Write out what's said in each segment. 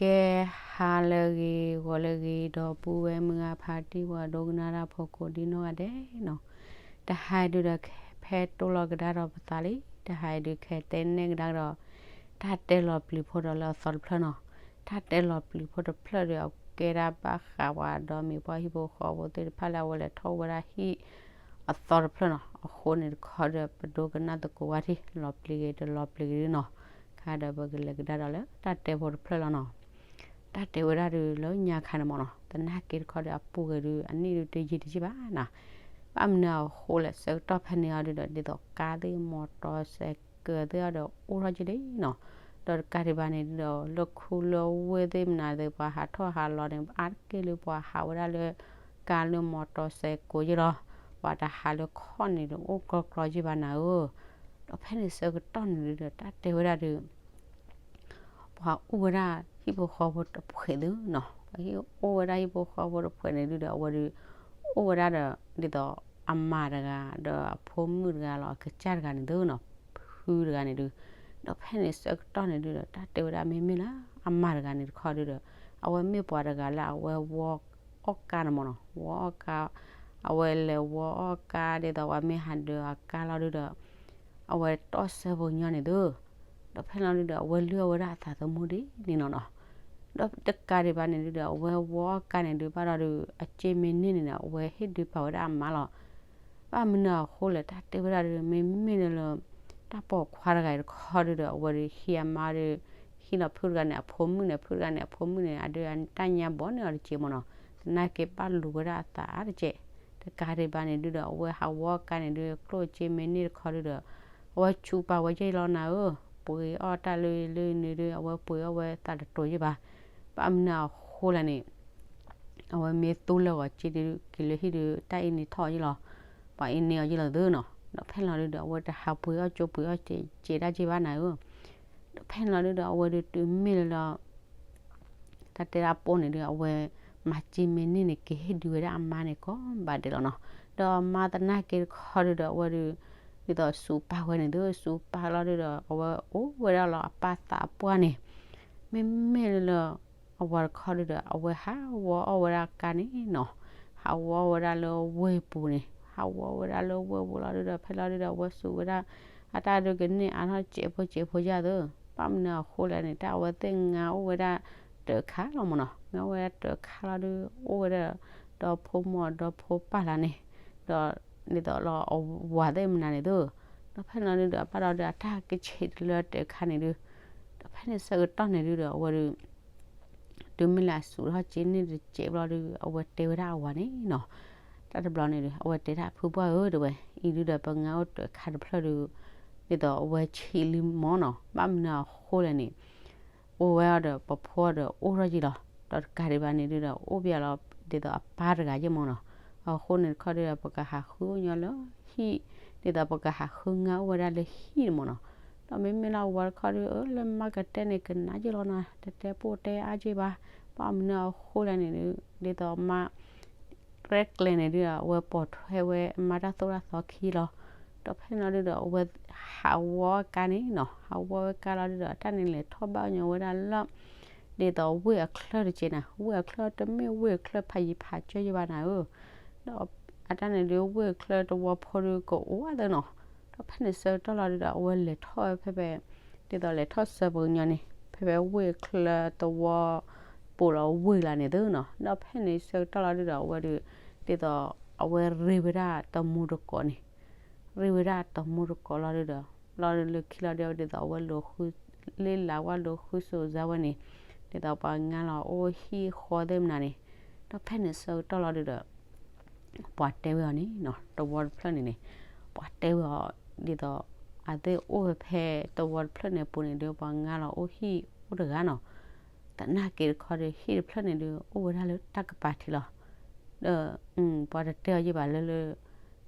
ကဲ ဟါလၢအဂ့ၤ ဂီၤလၢအဂ့ၤ ဒီပုၢ်ဝဲၢ်မုၢ်ဂၤဖါတံၢ် ပှၤဒိကနၣ်တၢ်ဖိကိးဒံနီၢ်ဂၤဒဲးနီၤ, တဟါအံၤဒုဒီး ဖဲတိၢ်လီၤကဒါဒီးပသးလံ, တဟါအံၤဒုခဲတဲနဲၣ်ကဒါကဒီး တၢ်တဲလီၤပျံၤဖိဒီးလၢအသီတဖျၢၣ်နီၤ, တၢ်တဲလီၤပျံၤဖိတဖျၢၣ်ဒီး အကဲဒၣ်ဘၣ်ဃးပှၤဒီးမ့ၢ်ပှၤဟံၣ်ဖိဃီဖိသ့ၣ်တဖၣ်လၢအဝဲလဲၤထီၣ်ဝဲဒၣ်ဟံၣ်အသီတဖျၢၣ်နီၤ, အဃိန့ၣ်တခီဒီး ပဒိကနၣ်သကိးဝဲဒၣ် လီၤပျံၤဂ့ၤတလီၤပျံၤဂ့ၤနီၤ, ခါဒီးပကလဲၤကဒါဒီးလၢတၢ်တဲဖိတဖျၢၣ်လီၤနီၤ. တၢ်တဲဝဲဒၣ်ဒုးလၢညါခါန့ၣ်မ့ၢ်နီၤ, သနာ်က့တခီဒီးအပူၤဂ့ၤဒုး အနံၣ်ဒုးတယံာ်တယံာ်ဘၣ်နီၤ, ဘၣ်မနုၤအဃိလဲၣ် ဆၢကတီၢ်ဖဲန့ၣ်အီၤဒုဒီး ဒ်သိးကါသ့ၣ် မီတီစဲးကဲးသ့ၣ်အီၤဒီး အိၣ်ထီၣ်က့ၤလံနီၤ, ဒီးတကးဒံးဘၣ်န့ၣ်ဒုဒီး လၢခူလၢဝ့ၢ်သ့ၣ်မနုၤသ့ၣ် ပှၤဟးထီၣ်ဟးလီၤန့ၣ် အါတက့ၢ်လၢပှၤဟးဝဲဒၣ်လၢ ကါလၢမီတီစဲးကဲးက့ၤလီၤ, ပှၤတဟးလၢခီၣ်န့ၣ်ဒုး အိၣ်ကျီကျီက့ၤဘၣ်နၤဧၢ, ဒီးဖဲန့ၣ်ဆၢကတီၢ်န့ၣ်ဒုဒီး တၢ်တဲဝဲဒၣ်ဒုး ပှၤအိၣ်ဝဲဒၣ်ဟံၣ်ဖိဃီဖိတဖှဲးသုနီၤ, ပှၤဟံၣ်အိၣ်ဝဲဒၣ်ဟံၣ်ဖိဃီဖိတဖှဲးန့ၣ်ဒုဒီး အဝဲဒုး အိၣ်ဝဲဒၣ်ဒီး ဒ်သိးအမါတဂၤ ဒီးအဖိမုၣ်တဂၤလီၤ အကစၢ်တဂၤန့ၣ်သုနီၤ, ဖုတဂၤန့ၣ်ဒု, ဒီးဖဲန့ၣ်ဆၢကတီၢ်န့ၣ်ဒုဒီး တၢ်တဲဝဲဒၣ်မ့မ့ၢ်လၢအမါတဂၤန့ၣ်တခီဒုဒီး အဝဲမ့ၢ်ပှၤတဂၤလၢအဝဲဝီအီၣ်ကါန့ၣ်မ့ၢ်နီၤ, ဝီအီၣ်ကါ, အဝဲလဲၤဝီအီၣ်ကါ ဒ်သိးပှၤမ့ၢ်ဟးဒၢးအကါလီၤဒုဒီး အဝဲတီၢ်ဆၢပှၤကညီန့ၣ်သု, ဒီးဖဲန့ၣ်လီၤဒုဒီး အဝဲလုၢ်အီၣ်ဝဲဒၣ်အသးသမူဒ်န့ၣ်လီၤနီၤ, ဒီးတကးဒံးဘၣ်န့ၣ်ဒုဒီး အဝဲဝီအီၣ်ကါန့ၣ်ဒု ဘၣ်ဒီးဒုး အစ့မ့ၢ်န့ၢ်န့ၣ်ဒီး အဝဲဟ့ၣ်ဒုးပာ်ဝဲဒၣ်အမါလီၤ, ဘၣ်မနုၤအဃိလဲၣ် တၢ်တဲဝဲဒၣ်ဒုး မ့မ့ၢ်လၢ တၢ်ပိာ်ခွါတဂၤအံၤတခီဒုဒီး အဝဲဒုးဟံးအမါဒုး ဟံးလီၤဖုတဂၤန့ၣ် အဖိမုၣ်န့ၣ် ဖုတဂၤန့ၣ် အဖိမုၣ်န့ၣ် အဒုးတၢ်ညါဘီန့ၢ်အီၤတက့ၢ်မ့ၢ်နီၤ, သနာ်က့ဘၣ်လူၤဝဲဒၣ်အသးအါတက့ၢ်, တကးဒံးဘၣ်န့ၣ်ဒုဒီး အဝဲဟးဝီအီၣ်ကါန့ၣ်ဒု ကျိၣ်စ့မ့ၢ်န့ၢ်တခီဒုဒီး အဝဲဆူးပာ်ဝဲက့ၤလီၤနၤဧၢ, ပှ့ၤအီၣ်တၢ်လၢလၢန့ၣ်ဒု အဝဲပှ့ၤအီၣ်ဝဲသးတတိၤယ့ၢ်ဘၣ်, ဘၣ်မနုၤအဃိလဲၣ်န့ၣ် အဝဲမ့ၢ်သူလၢာ်ဂီၤက့ဒုး က့ၤလၢဟံၣ်ဒုး တၢ်အ့န့ၢ်ထီၣ်ယ့ၢ်လီၤ, ပှၤအ့န့ၢ်အီၤယ့ၢ်လီၤသုနီၤ, ဒီးဖဲန့ၣ်လီၤဒုဒီး အဝဲတဟးပှ့ၤအီၣ်ကၠိပှ့ၤအီၣ်စ့ဒၣ်က့ဘၣ်နၤဧၢ, ဒီးဖဲန့ၣ်လီၤဒုဒီး အဝဲဒုးတုၤမ့ၢ်လၢလီၤ တၢ်တဲဒၣ်ပိၢ်န့ၣ်ဒုး အဝဲမၤစ့မ့ၢ်န့ၢ်န့ၣ် ကဟ့ၣ်ဒုးဝဲဒၣ်အမါန့ၣ်ကိးဘၣ်ဒဲးလီၤနီၤ, ဒီးအမါသနာ်က့တခီဒုဒီး အဝဲဒုး ဒ်သိးဆူးပာ်ဝဲန့ၣ်သု ဆူးပာ်လီၤဒုဒီး အဝဲအိၣ်ဝဲဒၣ်လီၤအပၢ်သးပှၢ်န့ၣ်, မ့မ့ၢ်လၢ အဝၤတခီဒုဒီး အဝဲဟးဝီအီၣ်ဝဲဒၣ်ကါန့ၣ်နီၤ, ဟးဝီအီၣ်ဝဲဒၣ်လၢဝ့ၢ်ပူၤန့ၣ်, ဟးဝီအီၣ်ဝဲဒၣ်လၢဝ့ၢ်ပူၤလီၤဒုဒီး ဖဲလီၤဒုဒီး အဝဲစူးဝဲဒၣ် အတၢ်ဒုးကန့ၢ်အါထီၣ်စဲးဖိစဲးဖိယၢ်သု, ဘၣ်မနုၤအဃိလဲၣ်န့ၣ် တၢ်အဝဲသ့ၣ်ငါအိၣ်ဝဲဒၣ်တၢးခါလီၤမ့ၢ်နီၤ, ငါအိၣ်ဝဲဒၣ်တၢးခါလီၤဒု အိၣ်ဝဲဒၣ် ဒီဖိမိၢ်ဒီဖိပၢ်လၢန့ၣ်, ဒီးဒ်သိးလီၤအဝၤသ့ၣ်မနုၤန့ၣ်သု, ဒီးဖဲန့ၣ်လီၤဒုဒီး အဘၣ်ဒီးဒုး အတၢ်ကဆံးတလၢတၢးခါန့ၣ်ဒု, ဒီးဖဲန့ၣ်ဆၢကတီၢ်န့ၣ်ဒုဒီး အဝဲဒုး တုၤမ့ၢ်လၢအစူးထီၣ်စ့န့ၢ်တစဲးဘျီဒုး အဝဲတဲဝဲဒၣ်အဝၤန့ၣ်နီၤ, တၢ်တဘျီန့ၣ်ဒုး အဝဲတဲဒၣ်ဖုပှၢ်ဧၢ တဲဝဲ, အံၤဒုဒီး ပငါအိၣ်တၢးခါတဖျၢၣ်ဒုး ဒ်သိးအဝဲဆံးလံမ့ၢ်နီၤ, ဘၣ်မနုၤအဃိလဲၣ်န့ၣ် အိၣ်ဝဲအီၤဒီး ပဖိအီၤဒီး အိၣ်ထီၣ်က့ၤလီၤ, ဒီးတကးဒံးဘၣ်န့ၣ်ဒုဒီး အိၣ်ဘၣ်လီၤ ဒ်သိးအပၢ်တဂၤယဲၢ်မ့ၢ်နီၤ, အဃိန့ၣ်တခီဒုဒီး ပကဟးဃုညီလၢဟံၣ်, ဒ်သိးပကဟးဃုငါအိၣ်ဝဲဒၣ်လၢဟံၣ်န့ၣ်မ့ၢ်နီၤ, ဒီးမ့မ့ၢ်လၢအဝၤတခီဒု အၢ လၢမါကတဲန့ၣ် ကနၣ်ယဲၢ်လီၤနီၤ, တတဲပိၢ်တဲအါက့ဘၣ်, ဘၣ်မနုၤအဃိလဲၣ်န့ၣ်ဒု ဒ်သိးမါ ရဲၣ်ကျဲၤန့ၣ်ဒုဒီး အဝဲပိာ်ထွဲဝဲအမါတၢ်သိၣ်တၢ်သီခံလီၤ, ဒီးဖဲန့ၣ်လီၤဒုဒီး အဝဲဟးဝီအီၣ်ကါန့ၣ်နီၤ, ဟးဝီအီၣ်ဝဲကါလီၤဒုဒီး အတၢ်န့ၣ်လဲၤထီၣ်ဘၣ်ညီဝဲဒၣ်လၢ ဒ်သိးဝ့ၢ်အချၢတက့ၢ်နၤ, ဝ့ၢ်အချၢတမ့ၢ်ဝ့ၢ်အချၢဖးယံၤဖးကၢယဲၢ်ဘၣ်နၤဧၢ, ဒီးအတၢ်န့ၣ်ဒု ဝ့ၢ်အချၢတဝီဖိဒုကအိၣ်ဝဲသ့နီၤ, ဒီးဖဲန့ၣ်ဆၢကတီၢ်လီၤဒုဒီး အဝဲလဲၤထီၣ်ဝဲဖဲဖဲ ဒ်သိးလဲၤထီၣ်ဆၢပှၤကညီန့ၣ် ဖဲဖဲဝ့ၢ်အချၢတဝီ ပိာ်လီၤဝ့ၢ်လၢန့ၣ်သ့နီၤ, ဒီးဖဲန့ၣ်ဆၢကတီၢ်လီၤဒုဒီး အဝဲဒု ဒ်သိး အဝဲရ့ဝဲဒၣ်တမူတကိးန့ၣ်, ရ့ဝဲဒၣ်တမူတကိးလီၤဒုဒီး လီၤဒုလၢခံလီၤဒု ဒ်သိးအဝဲလိာ်ဃု လ့လးဝဲလိာ်ဃုစိၤစါဝဲန့ၣ်, ဒ်သိးပှၤငါလီၤအိၣ်ဟံၣ်ဃီသ့ၣ်မနုၤန့ၣ်, ဒီးဖဲန့ၣ်ဆၢကတီၢ်လီၤဒုဒီး ပှၤတဲဝဲအီၤန့ၣ်နီၤ တဝီတဖျၢၣ်န့ၣ်န့ၣ်, ပှၤတဲဝဲအီၤ ဒ်သိး အသ့ၣ်အိၣ်ဝဲဖဲတဝီတဖျၢၣ်န့ၣ်အပူၤန့ၣ်ဒီး ပှၤငါလီၤအိၣ်ဟံၣ်အိၣ်တဂၤနီၤ, သနာ်က့တခီဒီး ဟံၣ်တဖျၢၣ်န့ၣ်ဒီး အိၣ်ဝဲဒၣ်လၢတၢ်ကပၤထံးလီၤ, ဒီး ပှၤတတဲအီၤယဲၢ်ဘၣ်လၢလၢ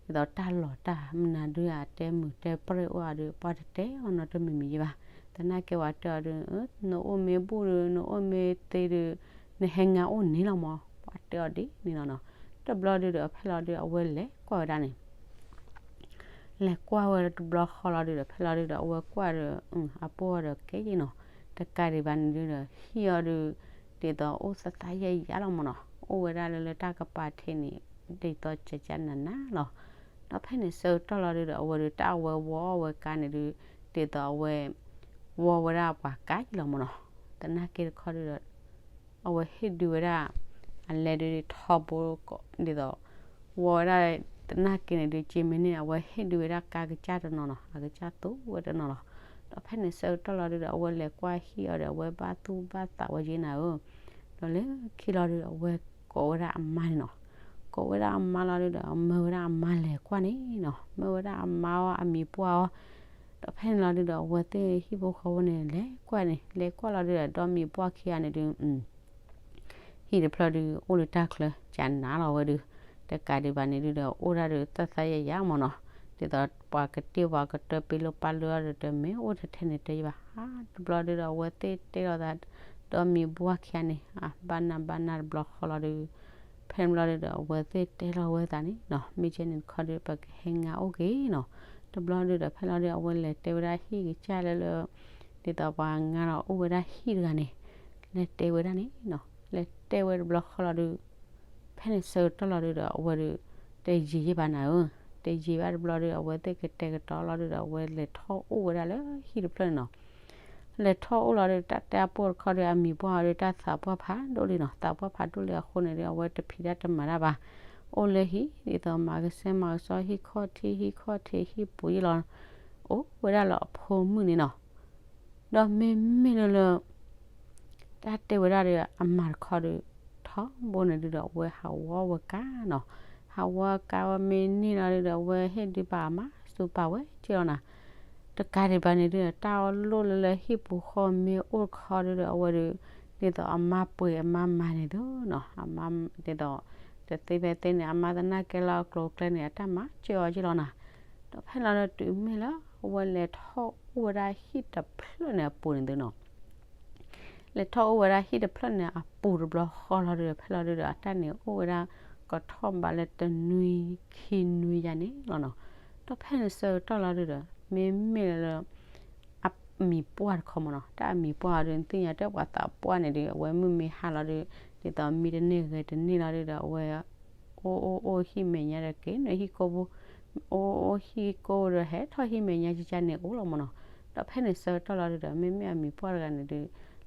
ဒ်သိးတၢ်လီၢ်တၢ်မနုၤဒု အတဲမုာ်တဲပြဲၣ်အိၣ်အီၤဒီး ပှၤတတဲအီၤနီတမံၤမံၤယဲၢ်ဘၣ်, သနာ်က့ပှၤတဲအီၤဒီး နအိၣ်မ့ၢ်ဘူၣ်ဒီး နအိၣ်မ့ၢ်သ့ဒီး နဟဲငါအိၣ်န့ၣ်လီၤမး, ပှၤတဲအီၤဒ်န့ၣ်လီၤနီၤ, တဘျီဒုဒီး ဖဲလီၤဒု အဝဲလဲၤကွၢ်ဝဲဒၣ်န့ၣ် လဲၤကွၢ်ဝဲတဘျီဃီလီၤဒုဒီး ဖဲလီၤဒုဒီး အဝဲကွၢ်ဒီး အပိၢ်အီၤဒီးကဲယဲၢ်နီၤ, တကးဒံးဘၣ်န့ၣ်ဒုဒီး ဟံၣ်အီၤဒု ဒ်သိးအိၣ်သးသးယဲၢ်ယဲၢ်လီၤမ့ၢ်နီၤ, အိၣ်ဝဲဒၣ်လၢလၢတၢ်ကပၤထံးန့ၣ် ဒ်သိးကကနၤနၤလီၤ. ဒီးဖဲန့ၣ်ဆၢကတီၢ်လီၤဒုဒီး အဝဲဒုတၢ်အဝဲဝီအီၣ်ဝဲကါန့ၣ်ဒု ဒ်သိးအဝဲ ဝီဝဲဒၣ်ပှၤကါယံလီၤမ့ၢ်နီၤ, သနာ်က့တခီဒုဒီး အဝဲဟ့ၣ်ဒုဝဲဒၣ် အလဲၤဒုထီဘိ ဒ်သိး ဝီဝဲဒၣ် သနာ်က့န့ၣ်ဒု က့မ့ၢ်န့ၣ် အဝဲဟ့ၣ်ဒုဝဲဒၣ်ကါကစၢ်တနီၤနီၤ, အကစၢ်သူဝဲတနီၤလီၤ. ဒီးဖဲန့ၣ်ဆၢကတီၢ်လီၤဒုဒီး အဝဲလဲၤကွၢ်ဟံၣ်အီၤဒီး အဝဲဘၣ်သူၣ်ဘၣ်သးဝဲက့နၤဧၢ, ဒီးလၢခံလီၤဒုဒီး အဝဲကိးဝဲဒၣ်အမါန့ၣ်နီၤ, ကိးဝဲဒၣ်အမါလီၤဒုဒီး မၢဝဲဒၣ်အမါလဲၤကွၢ်န့ၣ်နီၤ, မၢဝဲဒၣ်အမါအီၤ အမံၤပှၢ်အီၤ, ဒီးဖဲန့ၣ်လီၤဒုဒီး အဝဲသ့ၣ်ဟံၣ်ဖိဃီဖိန့ၣ် လဲၤကွၢ်န့ၣ် လဲၤကွၢ်လီၤဒုဒီး ဒီးမံၤပှၢ်ခံဂၤန့ၣ်ဒု ဟံၣ်တဖျၢၣ်ဒုအိၣ်လၢတၢ်ချၢ ကနၤလီၤဝဲဒု, တကးဒံးဘၣ်န့ၣ်ဒုဒီး အိၣ်ဒၣ်ဒုသၢသၢယဲၢ်ယဲၢ်မ့ၢ်နီၤ, ဒ်သိးပှၤကတ့ၢ်ပှၤကတၢၢ်ပ့လိပာ်လၢအီၤဒီး တမ့ၢ်အိၣ်ထဲထဲန့ၣ်တယံာ်ဘၣ်, တဘျီဒုဒီး အဝဲသ့ၣ်တဲလီၤသး ဒီးမံၤပှၢ်ခံဂၤန့ၣ် အဘၣ်နၢ်ဘၣ်နၢ်တဘျီဃီလီၤဒု ဖဲန့ၣ်ဘျီဒုဒီး အဝဲသ့ၣ်တဲလီၤဝဲသးန့ၣ်နီၤ, မ့ၢ်ကဲန့ၣ်တခီဒု ပကဟဲငါအိၣ်က့ၤနီၤ, တဘျီဒုဒီး ဖဲလီၤဒု အဝဲလဲၤတဲဝဲဒၣ်ဟံၣ်ကစၢ်လၢလၢ ဒ်သိးပှၤငါလီၤအိၣ်ဝဲဒၣ်ဟံၣ်တဂၤန့ၣ် လဲၤတဲဝဲဒၣ်န့ၣ်နီၤ, လဲၤတဲဝဲတဘျီဃီလီၤဒု ဖဲန့ၣ်ဆၢကတီၢ်လီၤဒုဒီး အဝဲဒု တယံာ်ယံာ်ဘၣ်နၤဧၢ, တယံာ်ဘၣ်တဘျီဒု အဝဲသ့ၣ်ကတဲာ်ကတီၤလီၤဒုဒီး အဝဲလဲၤထီၣ်အိၣ်ဝဲဒၣ်လၢဟံၣ်တဖျၢၣ်န့ၣ်နီၤ, လဲၤထီၣ်အိၣ်လီၤဒု တၢ်တဲအပိၢ်တခီဒု အမံၤပှၢ်အီၤဒု တၢ်သးပှၢ်ဖးဒိၣ်လံနီၤ, သးပှၢ်ဖးဒိၣ်လံအဃိန့ၣ်ဒု အဝဲတဖံးတၢ်တမၤတၢ်ဘၣ်, အိၣ်လၢဟံၣ် ဒ်သိးမၤကစဲမၤကစီဟံၣ်ခီၣ်ထံး ဟံၣ်ခီၣ်ထံး ဟံၣ်ပူၤယံလီၤ, အိၣ်ဝဲဒၣ်လၢအဖိမုၣ်န့ၣ်နီၤ, ဒီးမ့မ့ၢ်လၢလၢ တၢ်တဲဝဲဒၣ်ဒီးအမါတခီဒု ထီဘိန့ၣ်ဒုဒီး အဝဲဟးဝီဝဲကါနီၤ, ဟးဝီကါဝဲမ့ၢ်န့ၢ်လီၤဒုဒီး အဝဲဟ့ၣ်ဒုပာ်အမါစူၤပာ်ဝဲက့လီၤနၤ, တကးဒံးဘၣ်န့ၣ်ဒုဒီး တၢ်အီၣ်လိၣ်လၢလၢဟံၣ်ပူၤဃီမ့ၢ်အိၣ်တခီဒုဒီး အဝဲဒု ဒ်သိးအမါပှ့ၤအမါမၤန့ၣ်ဒုနီၤ, အမါ ဒ်သိး တသ့ဖဲသ့န့ၣ် အမါသနာ်က့လၢအကျိၤအကျဲန့ၣ် အတၢ်မၤစၢၤအီၤက့လီၤနၤ, ဒီးဖဲလီၤဒုတုၤမ့ၢ်လၢ အဝဲလဲၤထီၣ်အိၣ်ဝဲဒၣ်ဟံၣ်တဖျၢၣ်န့ၣ်အပူၤန့ၣ်ဒုနီၤ လဲၤထီၣ်အိၣ်ဝဲဒၣ်ဟံၣ်တဖျၢၣ်န့ၣ်အပူၤတဘျီဃီလီၤဒုဒီး ဖဲလီၤဒုဒီး အတၢ်န့ၣ်အိၣ်ဝဲဒၣ် ကထီၣ်ဘးလၢတနွံခံနွံယါန့ၣ်လီၤနီၤ, ဒီးဖဲန့ၣ်ဆၢကတီၢ်လီၤဒုဒီး မ့မ့ၢ်လၢ အမံၤပှၢ်တခီမ့ၢ်နီၤ, တၢ်အမံၤပှၢ်အီၤဒု နသ့ၣ်ညါတၢ်ပှၤသးပှၢ်န့ၣ်ဒု အဝဲမုၢ်မ့ၢ်ဟါလီၤဒု ဒ်သိးမံတန့ၢ်ဂဲၤတန့ၢ်လီၤဒုဒီး အဝဲ အိၣ်အိၣ်အိၣ်ဟံၣ်မဲာ်ညါဒီးက့ၤနုာ်ဟံၣ်ကိၢ်ပူၤ, အိၣ်အိၣ်ဟံၣ်ကိၢ်ဒီး ဟဲထီၣ်ဟံၣ်မဲာ်ညါကကန့ၣ်အိၣ်လီၤမ့ၢ်နီၤ, ဒီးဖဲန့ၣ်ဆၢကတီၢ်လီၤဒုဒီး မ့မ့ၢ်အမံၤပှၢ်တဂၤန့ၣ်ဒု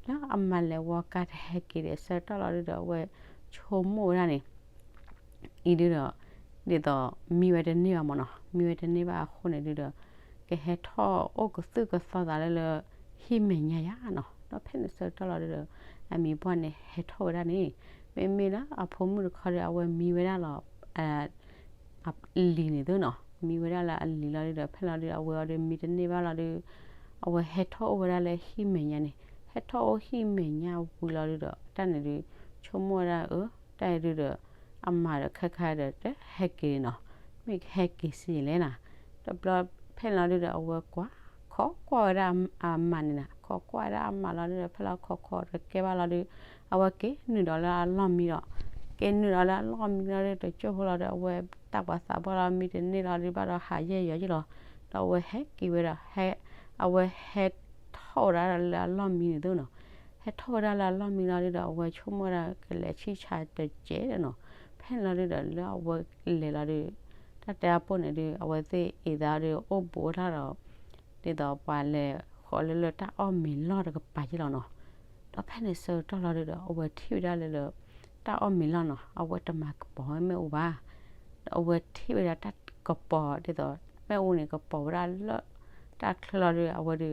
လၢအမၤလဲၤဝီကါတဟဲက့ၤဒီး ဆၢကတီၢ်လီၤဒုဒီး အဝဲဆိကမိၣ်ဝဲဒၣ်န့ၣ် အံၤဒုဒီး ဒ်သိးမံဝဲတန့ၢ်ဘၣ်မ့ၢ်နီၤ, မံဝဲတန့ၢ်ဘၣ်အဃိန့ၣ်ဒုဒီး ကဟဲထီၣ်အိၣ်ကသုၣ်ကသီသးလၢလၢ ဟံၣ်မဲာ်ညါယါနီၤ, ဒီးဖဲန့ၣ်ဆၢကတီၢ်လီၤဒုဒီး အမံၤပှၢ်န့ၣ်ဟဲထီၣ်ဝဲဒၣ်န့ၣ်, မ့မ့ၢ်လၢအဖိမုၣ်တခီဒီး အဝဲမံဝဲဒၣ်လီၤ အလံၤန့ၣ်သုနီၤ, မံဝဲဒၣ်လၢအလံၤလီၤဒုဒီး ဖဲလီၤဒု အဝဲအီၤဒုမံတန့ၢ်ဘၣ်လီၤဒု အဝဲဟဲထီၣ်အိၣ်ဝဲဒၣ်လၢဟံၣ်မဲာ်ညါန့ၣ်, ဟဲထီၣ်အိၣ်ဟံၣ်မဲာ်ညါဝံၤလီၤဒုဒီး တၢ်န့ၣ်ဒု ဆိကမိၣ်ဝဲဒၣ်အၢ တၢ်အံၤဒုဒီး အမၤဒီးခဲခါဒီးတဟဲက့ၤနီၤ, မ့ၢ်ကဟဲက့ၤစံးလဲၣ်နၤ, တဘျီဖဲန့ၣ်လီၤဒုဒီး အဝဲကွၢ် ခိးကွၢ်ဝဲဒၣ်အမါန့ၣ်နၤ, ခိးကွၢ်ဝဲဒၣ်အမါလီၤဒုဒီး ဖဲလီၤခိးခိးတကဲဘၣ်လီၤဒု အဝဲက့ၤနုာ်ဒီးလၢအလီၢ်မံဒီး က့ၤနုာ်ဒီးလၢအလီၢ်မံလီၤဒု တကၠိၢ်ဖိလီၤဒု အဝဲတၢ်ပှၤသးပှၢ်လီၤ မံတန့ၢ်လီၤဒု ဘၣ်ဒီးဟးယဲၢ်ယီၤယံလီၤ, ဒီးအဝဲဟဲက့ၤဝဲဒီး အဝဲဟဲထီၣ်ဝဲဒၣ်လၢအလီၢ်မံန့ၣ်သုနီၤ, ဟဲထီၣ်ဝဲဒၣ်လၢအလီၢ်မံလီၤဒုဒီး အဝဲဆိကမိၣ်ဝဲဒၣ်ကလဲၤဆံၣ်ဆါတကဲးဒီးနီၤ, ဖဲန့ၣ်လီၤဒုဒီး လၢအဝဲလဲၤလီၤဒု တၢ်တဲအပိၢ်န့ၣ်ဒု အဝဲသ့ၣ်အ့ၣ်သးဒု အိၣ်ဘူးဝဲဒၣ်ဒီး ဒ်သိးပှၤလဲၤဃီၤလၢလၢတၢ်အီၣ်မ့ၤလီၢ်တကပၤယံလီၤနီၤ, ဒီးဖဲန့ၣ်ဆၢကတီၢ်လီၤဒုဒီး အဝဲထံၣ်ဝဲဒၣ်လၢလၢ တၢ်အီၣ်မ့ၤလီၢ်နီၤ, အဝဲတမၤကပီၤဝဲမ့ၣ်အူဘၣ်, ဒီးအဝဲထံၣ်ဝဲဒၣ်တၢ်ကပီၤဒ်သိး မ့ၣ်အူန့ၣ် ကပီၤဝဲဒၣ်လၢ တၢ်ချၢလီၤဒု အဝဲဒု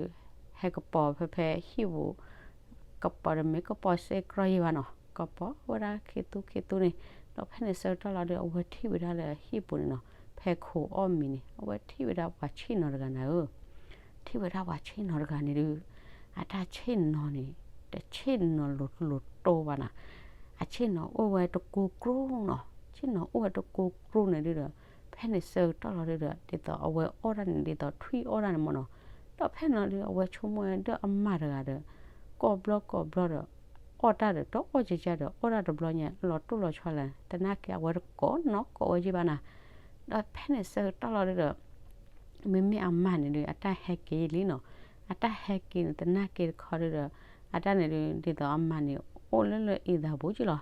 ဟဲကပီၤဖဲဖဲဟံၣ်ပူၤ ကပီၤတမ့ၢ်ကပီၤစ့ကြီယံဘၣ်နီၤ, ကပီၤဝဲဒၣ်ခံသူခံသူန့ၣ်, ဒီးဖဲန့ၣ်ဆၢကတီၢ်လီၤဒု အဝဲထံၣ်ဝဲဒၣ်လၢဟံၣ်ပူၤန့ၣ်နီၤ, ဖဲခိးအီၣ်မ့ၤန့ၣ် အဝဲထံၣ်ဝဲဒၣ်ပှၤဆ့ၣ်နီၤတဂၤနၤဧၢ, ထံၣ်ဝဲဒၣ်ပှၤဆ့ၣ်နီၤတဂၤန့ၣ်ဒု အတၢ်ဆ့ၣ်နီၤန့ၣ် တဆ့ၣ်နီၤလိၤလိၤတိဘၣ်နၤ, အဆ့ၣ်နီၤအိၣ်ဝဲတကိးကျိနီၤ, ဆ့ၣ်နီၤအိၣ်ဝဲတကိးကျိန့ၣ်ဒုဒီး ဖဲန့ၣ်ဆၢကတီၢ်လီၤဒုဒီး ဒ်သိးအဝဲအီၣ်တၢ်န့ၣ် ဒ်သိးထွံၣ်အီၣ်တၢ်န့ၣ်မ့ၢ်နီၤ, ဒီးဖဲန့ၣ်လီၤဒု အဝဲဆိကမိၣ်ဝဲဒၣ်အမါတဂၤဒီး ကိးဘျီကိးဘျီဒီး အီၣ်တၢ်ဒီးတအီၣ်ကကဒီး အီၣ်တၢ်တဘျီညါ လီၤတိၢ်လီၤဆီလဲၣ် သနာ်က့အဝဲတကိးနီၢ်ကိးဝဲယံဘၣ်နၤ, ဒီးဖဲန့ၣ်ဆၢကတီၢ်လီၤဒုဒီး မ့မ့ၢ်အမါန့ၣ်ဒု အတၢ်ဟဲက့ၤလံနီၤ, အတၢ်ဟဲက့ၤန့ၣ် သနာ်က့တခီဒုဒီး အတၢ်န့ၣ်ဒုး ဒ်သိးအမၤန့ၣ် အိၣ်လၢလၢအ့ၣ်သးပူၤက့လီၤ.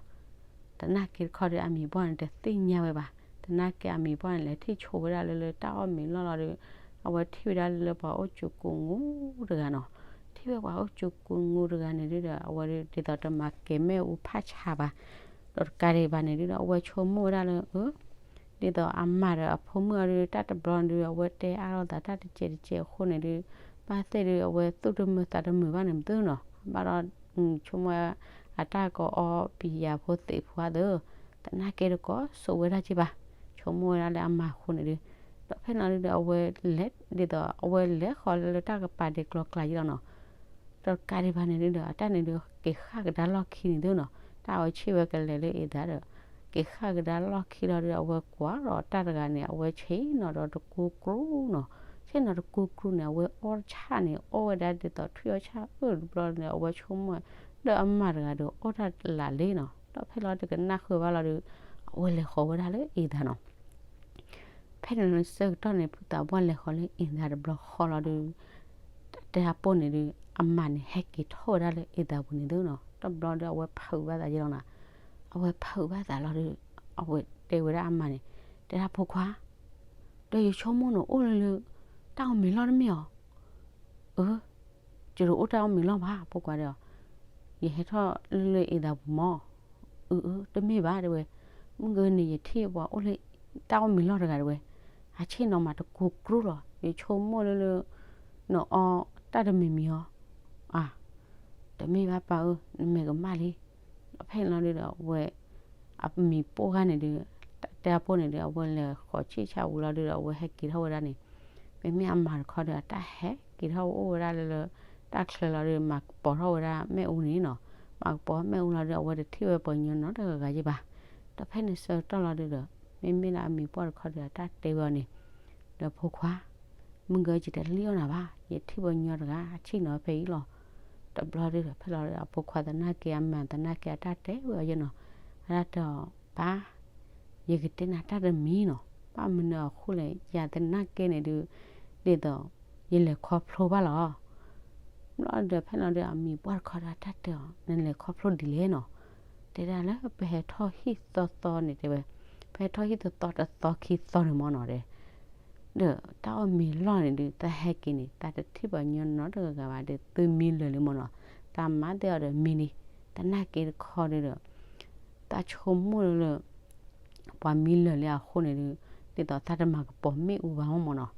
သနာ်က့တခီဒုး အမံၤပှၢ်န့ၣ် တသ့ၣ်ညါဝဲဘၣ်. သနာ်က့အမံၤပှၢ်န့ၣ် လဲၤထံၣ်ဆိဝဲဒၣ်လၢလၢတၢ်အီၣ်မ့ၤလီၢ်လီၤဒီး အဝဲထံၣ်ဝဲဒၣ်လၢလၢပှၤအိၣ်ကၠူၤကူၤငူတဂၤနီၤ. ထံၣ်ဝဲပှၤအိၣ်ကၠူၤကူၤငူတဂၤန့ၣ်ဒုဒီး အဝဲဒုး ဒ်သိးတမၤကဲၤမ့ၣ်အူဖးဆါဘၣ်. ဒီးတကးဒံးဘၣ်န့ၣ်ဒုဒီး အဝဲဆိကမိၣ်ဝဲဒၣ်လၢ အၢ ဒ်သိးအမၤဒီးအဖိမုၣ်အီၤဒုး တၢ်တဘျီန့ၣ်ဒုး အဝဲတဲအါလိာ်သးတၢ်တကဲးတကဲးအဃိန့ၣ်ဒုး ဘၣ်သ့ၣ်ဒုး အဝဲသူၣ်တမုာ်သးတမုာ်ဘၣ်န့ၣ်မသ့နီၤ. ဘၣ်ဒီး ဆိကမိၣ် အတၢ်ကအီပံၤယၤဖိသ့ၣ်ဖိအသး သနာ်က့တကိးစိဝဲဒၣ်က့ဘၣ်. ဆိကမိၣ်ဝဲဒၣ်လၢအမၤအဃိန့ၣ်ဒုး ဒီးဖဲန့ၣ်လီၤဒုဒီး အဝဲလဲၤ ဒ်သိးအဝဲလဲၤဃီၤလၢလၢတၢ်ကပၤဒဲးကျီကျါက့လီၤနီၤ. ဒီးတကးဒံးဘၣ်န့ၣ်ဒုဒီး အတၢ်န့ၣ်ဒုး က့ၤဃၣ်ကဒါလီၢ်ခံန့ၣ်သ့နီၤ. တၢ်အဝဲဆ့ၣ်ဝဲကလဲၤလၢအ့ၣ်သးဒီး က့ၤဃၣ်ကဒါလီၢ်ခံလီၤဒုဒီး အဝဲကွၢ်ဒီးတၢ်တဂၤန့ၣ် အဝဲဆ့ၣ်နီၤဒီးတကူကရူနီၤ. ဆ့ၣ်နီၤတကူကရူန့ၣ် အဝဲအီၣ်ဆၣ်န့ၣ် အီၣ်ဝဲဒၣ်ဒ်သိးထွံၣ်အီၣ်ဆၣ်အၢတဘျီန့ၣ် အဝဲဆိကမိၣ် ဒီးအမါတဂၤဒီးအီၣ်တၢ်လၢ်လ့နီၤ. ဒီးဖဲလီၤတကနၣ်ဃုာ်ဘၣ်လီၤဒီး အဝဲလဲၤဃီၤဝဲဒၣ်လၢအ့ၣ်သးနီၤ. ဖဲန့ၣ်ဆၢကတီၢ်န့ၣ် ဖုသးပှၢ်လဲၤဃီၤလၢအ့ၣ်သးတဘျီဃီလီၤဒီး တၢ်တဲအပိၢ်န့ၣ်ဒုး အမါန့ၣ် ဟဲက့ၤထီၣ်ဝဲဒၣ်လၢအ့ၣ်သးပူၤန့ၣ်သ့နီၤ. တဘျီဒီး အဝဲဖုးဘၣ်သးယဲလီၤနီၤ. အဝဲဖုးဘၣ်သးလီၤဒီး အဝဲတဲဝဲဒၣ်အမါန့ၣ် တဲဒၣ်ဖိခွါ ဒီးယဆိကမိၣ်န့ၣ်အိၣ်လၢလၢ တၢ်အီၣ်မ့ၤလီၢ်တမ့ၢ်အီၤ. အၢ ယတအိၣ်တၢ်အီၣ်မ့ၤလီၢ်ဘၣ် ဖိခွါဒီး ယဟဲထီၣ်လၢလၢအ့ၣ်သးပူၤမၢ်. အၢ အၢ တမ့ၢ်ဘၣ်တဲဝဲ, မုၢ်ဂၤန့ၣ် ယထံၣ်ပှၤအိၣ်လၢ တၢ်အီၣ်မ့ၤလီၢ်တဂၤတဲဝဲ, အဆ့ၣ်နီၤမးတကူကြိလီၤ. ယဆိကမိၣ်လၢလၢ နအီၣ်တၢ်တမံၤမံၤအီၤ. အါ တမ့ၢ်ဘၣ်ပၢ်ဧၢ, နမဲာ်ကမၣ်လံ. ဒီးဖဲန့ၣ်လီၤဒုဒီး အဝဲ အမံၤပိၢ်ဂၤန့ၣ်ဒုး တၢ်တဲအပိၢ်န့ၣ်ဒုး အဝဲလဲၤဃီၤဆံၣ်ဆါဝံၤလီၤဒုဒီး အဝဲဟဲက့ၤထီၣ်ဝဲဒၣ်န့ၣ်, မ့မ့ၢ်အမၤတခီဒီး အတၢ်ဟဲက့ၤထီၣ်အိၣ်ဝဲဒၣ်လၢလၢ တၢ်ချၢလီၤဒုး မၤကပီၤထီၣ်ဝဲဒၣ်မ့ၣ်အူန့ၣ်နီၤ. မၤကပီၤမ့ၣ်အူလီၤဒုး အဝဲတထံၣ်ဝဲပှၤကညီနီတဂၤက့ဘၣ်. ဒီးဖဲန့ၣ်ဆၢကတီၢ်လီၤဒုဒီး မ့မ့ၢ်လၢအမံၤပှၢ်တခီဒီး အတၢ်တဲဝဲအီၤန့ၣ်, ဒီးဖိခွါ မုၢ်ဂၤယတလံၣ်အီၣ်နၤဘၣ်, ယထံၣ်ပှၤကညီတဂၤ အဆ့ၣ်နီၤဖဲအံၤလီၤ. တဘျီဒုဒီး ဖဲလီၤဒုဒီး အဖိခွါသနာ်က့ အမါသနာ်က့ အတၢ်တဲဝဲအီၤယဲနီၤ. အတၢ်တဲအီၤ ပၢ် ယကတဲနၤတၢ်တမံၤနီၤ, ဘၣ်မနုၤအဃိလဲၣ် ယၤသနာ်က့န့ၣ်ဒုး ဒ်သိး ယလဲၤခီဖျိဘၣ်လီၤ. ဘျီဒီးဖဲလီၤဒုး အမံၤပှၢ်တခီဒီး အတၢ်တဲအီၤ နလဲၤခီဖျိဒ်လဲၣ်နီၤ. တဲဒၣ်လၢပဟဲထီၣ်ဟံၣ်သီသီန့ၣ်တဲဝဲ, ပဟဲထီၣ်ဟံၣ်သီသီတသီခံသီန့ၣ်မၢ်နီၤတဲ ဒီးတၢ်အီၣ်မ့ၤလီၢ်န့ၣ်ဒုး တၢ်ဟဲက့ၤန့ၣ် တၢ်တထံၣ်ပှၤကညီနီတဂၤဘၣ်ဒီး သုမံလၢာ်လံမၢ်နီၤ. တၢ်မၤသ့ၣ်အီၤဒီးမံလံ, သနာ်က့တခီဒုဒီး တၢ်ဆိကမိၣ်လၢ ပှၤမံလၢာ်လံအဃိန့ၣ်ဒုး ဒ်သိးတၢ်တမၤကပီၤမ့ၣ်အူဘၣ်မၢ်နီၤ.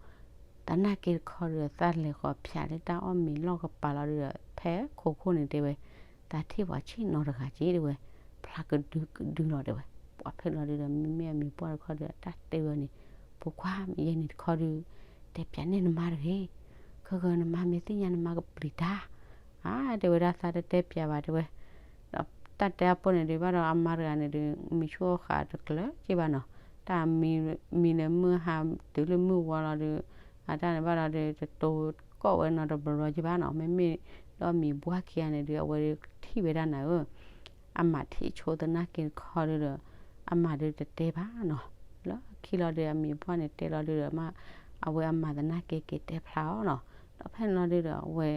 သနာ်က့တခီဒုး တၢ်လဲၤဃီၤဖၠးလၢတၢ်အီၣ်မ့ၤလီၢ်ကပၤလီၤဒုဒီး ဖဲခိခိၣ်န့ၣ်တဲဝဲ, တၢ်ထံၣ်ပှၤဆ့ၣ်နီၤတဂၤက့တဲဝဲ, ဖျါကဒုကဒုလီၤတဲဝဲ. ပှၤဖဲလီၤဒုဒီး မ့မ့ၢ်အမံၤပှၢ်တခီဒုး အတၢ်တဲဝဲန့ၣ်, ဖိခွါ မ့ၢ်ယဲန့ၣ်တခီဒုး တဲပၠးန့ၢ်နမါတဂ့ၤ, ခဲကနမါမ့ၢ်သ့ၣ်ညါနမါကပျံၤတၢ်. အါ တဲဝဲဒၣ်သးတတဲပၠးဘၣ်တဲဝဲ ဒီးတၢ်တဲအပိၢ်န့ၣ်ဒုး ဘၣ်ဒီးအမါတဂၤန့ၣ်ဒုး မံဆူၣ်အိၣ်ဃာ်တကျၢၤက့ဘၣ်နီၤ. တၢ်မံ မံလၢမုၢ်ဟါတုၤလၢမုၢ်ဝါလီၤဒုး အတၢ်န့ၣ်ဘၣ်ဒီးဒုး တတိၤကိးဝဲနီတဘျီဘျီက့ဘၣ်နီၤ. မ့မ့ၢ်ဒီးမံၤဘှၢ်ခံဂၤန့ၣ်ဒုး အဝဲဒုးထံၣ်ဝဲဒၣ်နၤဧၢ အမၤထံၣ်ဆိသနာ်က့တခီဒုဒီး အမၤဒုးတတဲဘၣ်နီၤ. လၢခံလီၤဒုး အမံၤပှၢ်န့ၣ်တဲလီၤဒုဒီး မ့ၢ်အဝဲအမၤသနာ်က့က့ၤတဲဖျါအီၤနီၤ. ဒီးဖဲန့ၣ်လီၤဒုဒီး အဝဲ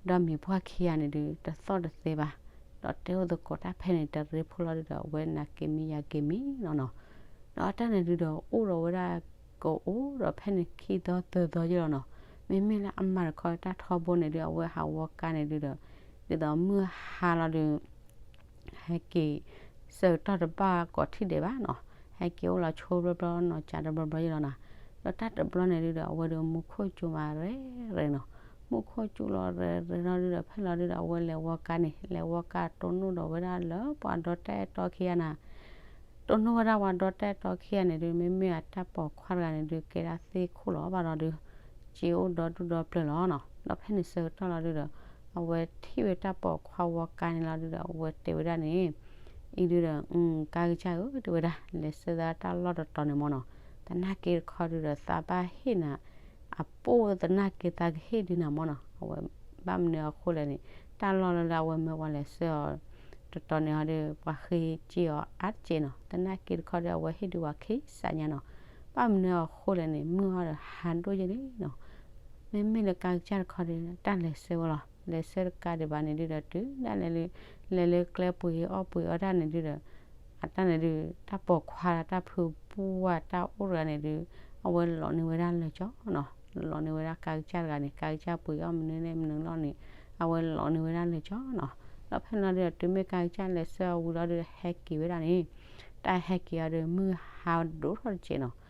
ဒီးမံၤပှၢ်ခံဂၤန့ၣ်ဒုး တသီၣ်တသဲဘၣ်, ဒီးတဲအိၣ်သကိးတၢ်ဖဲန့ၣ် တရ့ဖိလီၤဒုဒီး အဝဲနၤက့ၤမံယၤက့ၤမံနီၤနီၤ. ဒီးတၢ်န့ၣ်ဒုဒီး အိၣ်ဒီးဝဲဒၣ်ကအိၣ်ဒီးဖဲန့ၣ်ခံသီသၢသီယဲလီၤနီၤ. မ့မ့ၢ်လၢအမၤတခီတၢ်ထီဘိန့ၣ်ဒုး အဝဲဟးဝီကါန့ၣ်ဒုဒီး ဒ်သိးမုၢ်ဟါလီၤဒုး ဟဲက့ၤ ဆၢကတီၢ်တဘၣ်ကိးထံၣ်ဒဲးဘၣ်နီၤ, ဟဲက့ၤအိၣ်လီၤဆိဘျီဘျီနီၤ ကးတဘျီဘျီယဲလီၤနီၤ. ဒီးတၢ်တဘျီန့ၣ်ဒုဒီး အဝဲဒုးမူခိၣ်ကၠိမးရဲၣ်ရဲၣ်နီၤ, မူခိၣ်ကၠိလီၤရဲၣ်ရဲၣ်လီၤဒုဒီး ဖဲလီၤဒုဒီး အဝဲလဲၤဝီကါန့ၣ် လဲၤဝီကါတိၢ်နီၣ်ဒီးဝဲဒၣ်လၢပှၤဒီတၢ်အဲၣ်တီခံဂၤနၤ တိၢ်နီၣ်ဝဲဒၣ်ပှၤဒီတၢ်အဲၣ်တီခံဂၤန့ၣ်ဒုး မ့မ့ၢ်အတၢ်ပိာ်ခွါတဂၤန့ၣ်ဒုး ကဲဒၣ်သ့ၣ်ခိၣ်လီၤဘၣ်ဒီးဒုး က့အိၣ်ဒီဒူၣ်ဒီပျၢၢ်လီၤနီၤ. ဒီးဖဲန့ၣ်ဆၢကတီၢ်လီၤဒုဒီး အဝဲထံၣ်ဝဲတၢ်ပိာ်ခွါဝီကါန့ၣ်လီၤဒုဒီး အဝဲတဲဝဲဒၣ်န့ၣ် အံၤဒုဒီး ကါကစၢ်ဧၢ တဲဝဲဒၣ် လဲၤဆှၢသးတၢ်လီၢ်တတီၤန့ၣ်မၢ်နီၤ, သနာ်က့တခီဒုဒီး သးဘၣ်ဟ့ၣ်နၤ အပိၢ်သနာ်က့သးကဟ့ၣ်ဒုနၤမၢ်နီၤ. အဝဲဘၣ်မနုၤအဃိလဲၣ်န့ၣ် တၢ်လီၢ်လၢလၢအဝဲမၢပှၤလဲၤဆှၢအီၤ တတီၤန့ၣ်ဟီဒု ပှၤဃ့က့ၤအီၤအါတက့ၢ်နီၤ, သနာ်က့တခီဒု အဝဲဟ့ၣ်ဒုပှၤခံစးညါနီၤ. ဘၣ်မနုၤအဃိလဲၣ်န့ၣ် မုၢ်ဟီဒီးဟးဒိၣ်ယဲလံနီၤ. မ့မ့ၢ်လၢကါကစၢ်တခီဒီး တၢ်လဲၤဆၢဝဲလီၤ. လဲၤဆၢတကးဒံးဘၣ်န့ၣ်ဒုဒီး တုၤဒၣ်လဲာ်လၢ လဲၤလၢကျဲပှ့ၤအီၣ်ပှ့ၤအီတၢ်န့ၣ်ဒုဒီး အတၢ်န့ၣ်ဒု တၢ်ပိာ်ခွါတၢ်ဖုပူဝဲတၢ်အိၣ်တဂၤန့ၣ်ဒု အဝဲလီၤန့ၢ်ဝဲဒၣ်လၢာ်ကၠီနီၤ. လီၤန့ၢ်ဝဲဒၣ်ကါကစၢ်တဂၤန့ၣ် ကါကစၢ်ပှ့ၤအီၣ်မနုၤန့ၣ်မနုၤလီၤန့ၣ် အဝဲလီၤန့ၢ်ဝဲဒၣ်လၢာ်ကၠီနီၤ. ဒီးဖဲန့ၣ်လီၤဒုဒီး တုၤမ့ၢ်ကါကစၢ်လဲၤဆၢအဝံၤလီၤဒုဒီး ဟဲက့ၤဝဲဒၣ်န့ၣ် တၢ်ဟဲက့ၤအီၤဒီး မုၢ်ဟါဒိၣ်ထီၣ်တစဲးနီၤ.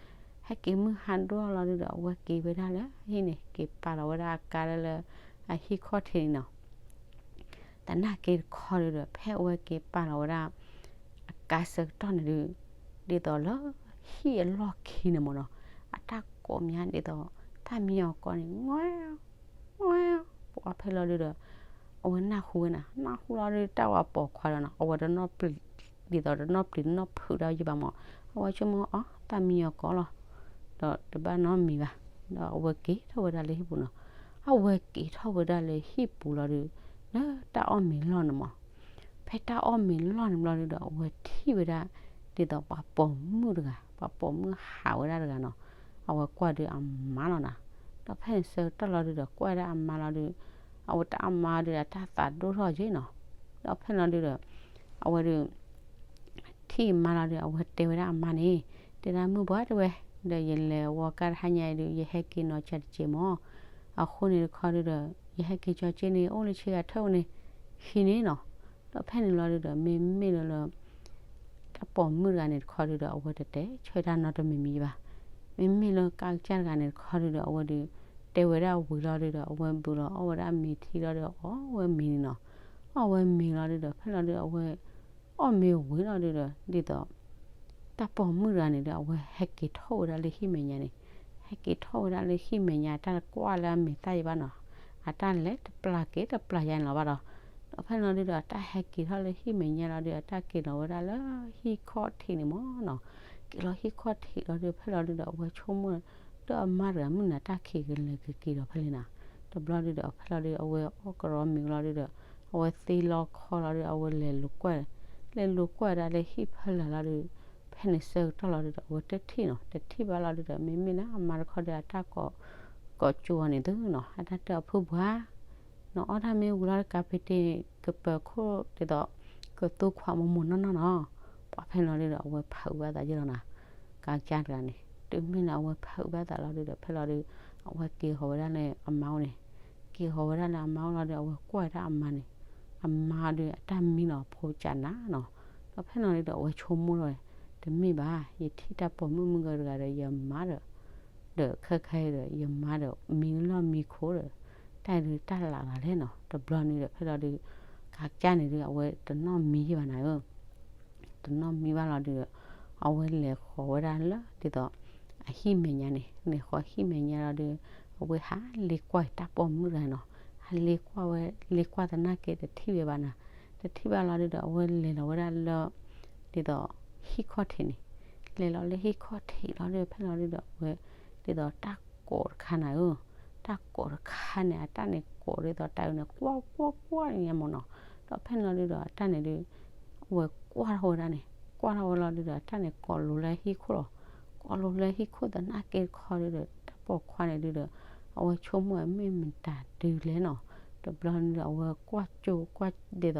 ဟဲက့ၤမုၢ်ဟါဒိၣ်ထီၣ်လီၤဒုဒီး အဝဲက့ၤဝဲဒၣ်လၢဟံၣ်န့ၣ် က့ၤပာ်လီၤဝဲဒၣ်အကါလၢလၢ အဟံၣ်ခီၣ်ထံးန့ၣ်နီၤ. သနာ်က့တခီဒုဒီး ဖဲအဝဲက့ၤပာ်လီၤဝဲဒၣ် အကါဆၢကတီၢ်န့ၣ်ဒု ဒ်သိးလၢ ဟံၣ်အလီၢ်ခံန့ၣ်မ့ၢ်နီၤ အတၢ်ကိးမးဒ်သိး တၢ်မံအီၤကိးန့ၣ် ငွဲ ပှၤဖဲလီၤဒုဒီး အဝဲနၢ်ဟူဝဲနၤ နၢ်ဟူလီၤဒု တၢ်ဝဲပိာ်ခွါဒီးနီၤ အဝဲတနီၣ်ပျံၤ ဒ်သိးတနီၣ်ပျံၤတနီၣ်ဖုးဒၣ်ယံာ်ဘၣ်မ့ၢ် အဝဲဆိကမိၣ်အီၤ တၢ်မံအီၤကိးလီၤ ဒီးတဘၣ်နီတမံၤဘၣ် ဒီးအဝဲက့ၤထီၣ်ဝဲဒၣ်လၢဟံၣ်ပူၤနီၤ အဝဲက့ၤထီၣ်ဝဲဒၣ်လၢဟံၣ်ပူၤလီၤဒု လၢတၢ်အီၣ်မ့ၤလီၢ်န့ၣ်မ့ၢ် ဖဲတၢ်အီၣ်မ့ၤလီၢ်န့ၣ်ဘျီဒုဒီး အဝဲထံၣ်ဝဲဒၣ် ဒ်သိးပှၤပိာ်မုၣ်တဂၤ ပှၤပိာ်မုၣ်ဟးဝဲဒၣ်တဂၤနီၤ အဝဲကွၢ်ဒုအမါလီၤနၤ ဒီးဖဲန့ၣ်ဆၢကတီၢ်လီၤဒုဒီး ကွၢ်ဝဲဒၣ်အမါလီၤဒု အဝဲတၢ်အမါဒုဒီး တၢ်သးဒိၣ်ထီၣ်က့နီၤ ဒီးဖဲန့ၣ်လီၤဒုဒီး အဝဲဒု ထံၣ်အမါလီၤဒု အဝဲတဲဝဲဒၣ်အမါန့ၣ် တဲဒၣ်မုၢ်ပှၢ်တဲဝဲ ဒီးယလဲၤဝီကါတဟါညါအံၤဒု ယဟဲက့ၤနီၤ ဆၢတစဲးမ့ၢ် အဃိန့ၣ်တခီဒုဒီး ယဟဲက့ၤကၠီက့န့ၣ် အိၣ်လၢဆ့ဂၤထၢၣ်န့ၣ် ဟံးန့ၣ်နီၤ ဒီးဖဲန့ၣ်လီၤဒုဒီး မ့မ့ၢ်လၢလၢ တၢ်ပိာ်မုၣ်တဂၤန့ၣ်တခီဒုဒီး အဝဲတတဲဆၢတၢ်နီတမံၤမံၤဘၣ်. မ့မ့ၢ်လၢကါကစၢ်တဂၤန့ၣ်တခီဒုဒီး အဝဲဒု တဲဝဲဒၣ်ဝံၤလီၤဒုဒီး အဝဲဘူးလီၤအီၣ်ဝဲဒၣ်မ့ၤထံလီၤဒုဒီး အီၣ်ဝဲမ့ၤန့ၣ်နီၤ အီၣ်ဝဲမ့ၤလီၤဒုဒီး ဖဲလီၤဒု အဝဲ အီၣ်မ့ၤဝံၤလီၤဒုဒီး ဒ်သိး တၢ်ပိာ်မုၣ်တဂၤန့ၣ်ဒီး အဝဲဟဲက့ၤထီၣ်ဝဲဒၣ်လၢဟံၣ်မဲာ်ညါန့ၣ် ဟဲက့ၤထီၣ်ဝဲဒၣ်လၢဟံၣ်မဲာ်ညါ တၢ်တကွၢ်လၢအမဲာ်သၣ်ယံၤဘၣ်နီၤ အတၢ်လဲၤတပျၢ်က့ၤတပျၢ်ယါန့ၣ်လီၤဘၣ်ဒီး ဒီးဖဲန့ၣ်လီၤဒုဒီး အတၢ်ဟဲက့ၤထီၣ်လၢဟံၣ်မဲာ်ညါလီၤဒု အတၢ်က့ၤလီၤဝဲဒၣ်လၢဟံၣ်ခီၣ်ထံးန့ၣ်မ့ၢ်နီၤ က့ၤလီၤဟံၣ်ခီၣ်ထံးလီၤဒု ဖဲလီၤဒုဒီး အဝဲဆိကမိၣ် ဒီးအမါတဂၤမုၢ်နၤတၢ်ခံးကလဲၤကက့ၤဒီးဖဲလဲၣ်နၤ တဘျီဒုဒီး ဖဲလီၤဒု အဝဲအီၣ်ကရီမ့ၤလီၤဒုဒီး အဝဲသ့လီခီလီၤဒု အဝဲလဲၤလိာ်ကွၢ် လဲၤလိာ်ကွၢ်ဒၣ်လၢဟံၣ်ဖီလာ်လီၤဒု ဖဲန့ၣ်ဆၢကတီၢ်လီၤဒုဒီး အဝဲတထံၣ်နီၤ တထံၣ်ဘၣ်လီၤဒုဒီး မ့မ့ၢ်လၢအမါတခီဒီး အတၢ်ကိး ကိးကၠိအီၤန့ၣ်သုနီၤ အတၢ်တဲအီၤဖုပှၢ် နအီၣ်တၢ်မ့ၢ်ဝံၤလီၤ ကးပ့ၤတ့ၢ် ကပၢၤခိၣ်ဒ်သိး ကသူခွးမိၢ်မိၢ်နီၢ်နီၢ်နီၤ ပှၤဖဲန့ၣ်လီၤဒုဒီး အဝဲဖးအုးဘၣ်သးယ့ၢ်လီၤနၤ ကါကစၢ်တဂၤန့ၣ် တုၤမ့ၢ်လၢအဝဲဖးအုးဘၣ်သးလီၤဒုဒီး ဖဲလီၤဒု အဝဲက့ၤဃီၤဝဲဒၣ်လၢအမါအိၣ်န့ၣ် က့ၤဃီၤဝဲဒၣ်လၢအမါအိၣ်လီၤဒု အဝဲကွၢ်ဝဲဒၣ်အမါန့ၣ် အမါဒု အတၢ်မံလီၤဖိကၠးနၤနီၤ ဒီးဖဲန့ၣ်လီၤဒုဒီး အဝဲဆိကမိၣ်လီၤ တမ့ၢ်ဘၣ် ယထံၣ်တၢ်ပိာ်မုၣ်မုၣ်ဂၢၤတဂၤဒီး ယမါဒီး ဒီးခဲခါအံၤဒီး ယမါဒီး မံလၢလီၢ်မံခိၣ်ဒီး တၢ်ဒုတၢ်လၢ်ဂၤလဲၣ်နီၤ တဘျီန့ၣ်ဒီး ဖဲလီၤဒု ကါကစၢ်န့ၣ်ဒု အဝဲတနီၣ်မံယံာ်ဘၣ်နၤဧၢ တနီၣ်မံဘၣ်လီၤဒုဒီး အဝဲလဲၤဃီၤဝဲဒၣ်လၢဒ်သိး အဟံၣ်မဲာ်ညါန့ၣ် လဲၤဃီၤဟံၣ်မဲာ်ညါလီၤဒု အဝဲဟးလ့ကွၢ်တၢ်ပိာ်မုၣ်တဂၤနီၤ ဟးလ့ကွၢ်ဝဲ လ့ကွၢ်သနာ်က့တထံၣ်ဝဲဘၣ်နၤ တထံၣ်ဘၣ်လီၤဒုဒီး အဝဲလဲၤလီၤဝဲဒၣ်လၢ ဒ်သိး ဟံၣ်ခီၣ်ထံးန့ၣ် လဲၤလီၤလၢဟံၣ်ခီၣ်ထံးလီၤဒု ဖဲလီၤဒုဒီး အဝဲ ဒ်သိးတၢ်ကိးတခါနၤဧၢ တၢ်ကိးတခါန့ၣ် အတၢ်န့ၣ်ကိးဒ်သိးတၢ်အုးန့ၣ် ကွၢ်ကွၢ်ကွၢ်န့ၣ်မ့ၢ်နီၤ ဒီးဖဲန့ၣ်လီၤဒုဒီး အတၢ်န့ၣ်ဒု အဝဲကွၢ်ထီၣ်ဝဲဒၣ်န့ၣ် ကွၢ်ထီၣ်ဝဲလီၤဒုဒီး အတၢ်န့ၣ်ကိးလိၤလၢဟံၣ်ခိၣ်လီၤ ကိးလိၤလၢဟံၣ်ခိၣ်သနာ်က့တခီဒုဒီး တၢ်ပိာ်ခွါန့ၣ်ဒုဒီး အဝဲဆိကမိၣ်မ့ၢ်မတၤဒုလဲၣ်နီၤ တဘျီန့ၣ်ဒီး အဝဲကွၢ်ကၠိကွၢ်ဒ်သိး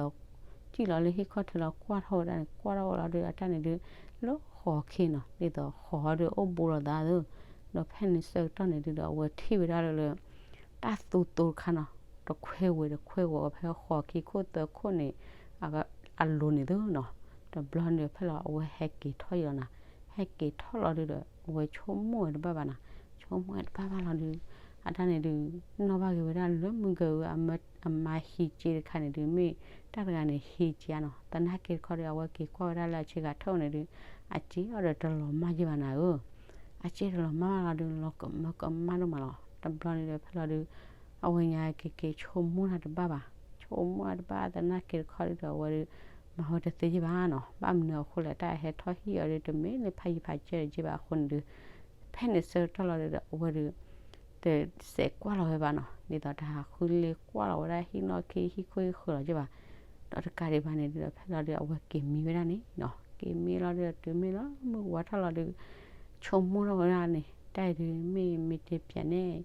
ထံၣ်လီၤလၢဟံၣ်ခီၣ်ထံးလီၤ ကွၢ်ထီၣ်ဝဲဒၣ်န့ၣ် ကွၢ်ထီၣ်ဝဲလီၤဒု အတၢ်န့ၣ်ဒု လၢဃီၤခံနီၤ ဒ်သိးဃီၤဒုအိၣ်ဘူးလိာ်သးဒု ဒီးဖဲန့ၣ်ဆၢကတီၢ်န့ၣ်ဒုဒီး အဝဲထံၣ်ဝဲဒၣ်လၢလၢ တၢ်သူတိၤတခါနီၤ တခွဲဝဲတခွဲဝဲဖဲဃီၤခံခိၣ်သၢခိၣ်န့ၣ် အလိၤန့ၣ်သုနီၤ တဘျီန့ၣ်ဖဲလီၤ အဝဲဟဲက့ၤထီၣ်ယံၤလီၤနၤ ဟဲက့ၤထီၣ်လီၤဒုဒီး အဝဲဆိကမိၣ်ဝဲတဘၣ်ဘၣ်နၤ ဆိကမိၣ်ဝဲတဘၣ်ဘၣ်လီၤဒု အတၢ်န့ၣ်ဒု နီၣ်ဘၣ်က့ၤဝဲဒၣ်လၢမုၢ်ကဝဲ အမါဟံးက့တခါန့ၣ်ဒု မ့ၢ်တၢ်တဂၤန့ၣ်ဟံးက့ဧါနီၤ သနာ်က့တခီဒီး အဝဲက့ၤကွၢ်ဝဲဒၣ်လၢအဆ့ဂၤထၢၣ်န့ၣ်ဒု အစ့အီၤဒီးတလီၤမၢ်ယံၤဘၣ်နၤဧၢ အစ့တလီၤမၢ်ဘၣ်လီၤဒု လီၤကမၢကမၣ်ဒိၣ်မးလီၤ တဘျီန့ၣ်ဒီးဖဲလီၤဒု အဝဲညါက့ၤက့ၤဆိကမိၣ်တၢ်တဘၣ်ဘၣ် ဆိကမိၣ်တၢ်တဘၣ်သနာ်က့တခီဒုဒီး အဝဲဒု မၤဝဲတသ့ယံၤဘၣ်နီၤ ဘၣ်မနုၤအဃိလဲၣ် တၢ်အဟဲထီၣ်ဟံၣ်အီၤဒု တမ့ၢ်လၢဖးယံၤဖးစၢၤယံၤဘၣ်အဃိန့ၣ်ဒု ဖဲန့ၣ်ဆၢကတီၢ်လီၤဒုဒီး အဝဲဒု တစဲးကွၢ်လီၤဝဲဘၣ်နီၤ ဒ်သိးတဟးဃုလ့ကွၢ်လီၤဝဲဒၣ်ဟံၣ်နီၣ်ခံဟံၣ်ခိၣ်ဟံၣ်ဃၢၤလီၤယံၤဘၣ် ဒီးတကးဒံးဘၣ်န့ၣ်ဒုဒီး ဖဲလီၤဒု အဝဲက့ၤမံဝဲဒၣ်န့ၣ်နီၤ က့ၤမံလီၤဒုဒီး တုၤမ့ၢ်လၢမုၢ်ဝါထီၣ်လီၤဒု ဆိကမိၣ်ထီၣ်ဝဲဒၣ်န့ၣ် တၢ်အံၤဒု မ့ၢ်မ့ၢ်တပျးန့ၣ်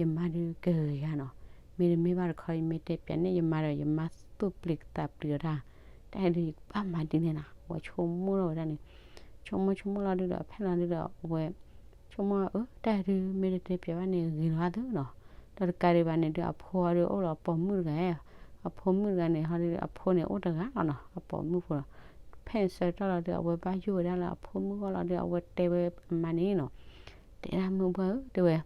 ယမါဒုးကဂ့ၤဂၤနီၤ. မ့တမ့ၢ်ဘၣ်တခီ ယမ့ၢ်တဲပၠးန့ၣ် ယမါဒီး ယမါသူၣ်ပျံၤသးပျံၤအီၤတၢ်, တၢ်ဒုးယကဘၣ်မၤဒ်န့ၣ်နီၤ. ဝဲဆိကမိၣ်လီၤဝဲဒၣ်န့ၣ်, ဆိကမိၣ်ဆိကမိၣ်လီၤဒုးဒီး ဖဲလီၤဒုးဒီး အဝဲဆိကမိၣ် အၢ တၢ်ဒုးမ့ၢ်တတဲပၠးဘၣ်န့ၣ် ဂ့ၤလီၤသၢနီၤ. ဒီးတကးဒံးဘၣ်န့ၣ်ဒုး အဖိအီၤဒုးအိၣ်လီၤပိာ်မုၣ်တဂၤ, အဖိမုၣ်တဂၤန့ၣ်ဟီဒုး အဖိန့ၣ်အိၣ်တဂၤလီၤနီၤ, အပိာ်မုၣ်ဖိလီၤ. ဖဲန့ၣ်ဆၢကတီၢ်လီၤဒုး အဝဲဘၣ်ယိၣ်ဝဲဒၣ်လၢအဖိမုၣ်ဂီၢ်လီၤဒုး အဝဲတဲဝဲအမါန့ၣ်နီၤ, တဲဒၣ်မုၢ်ဘှၢ်ဧၢ တဲဝဲ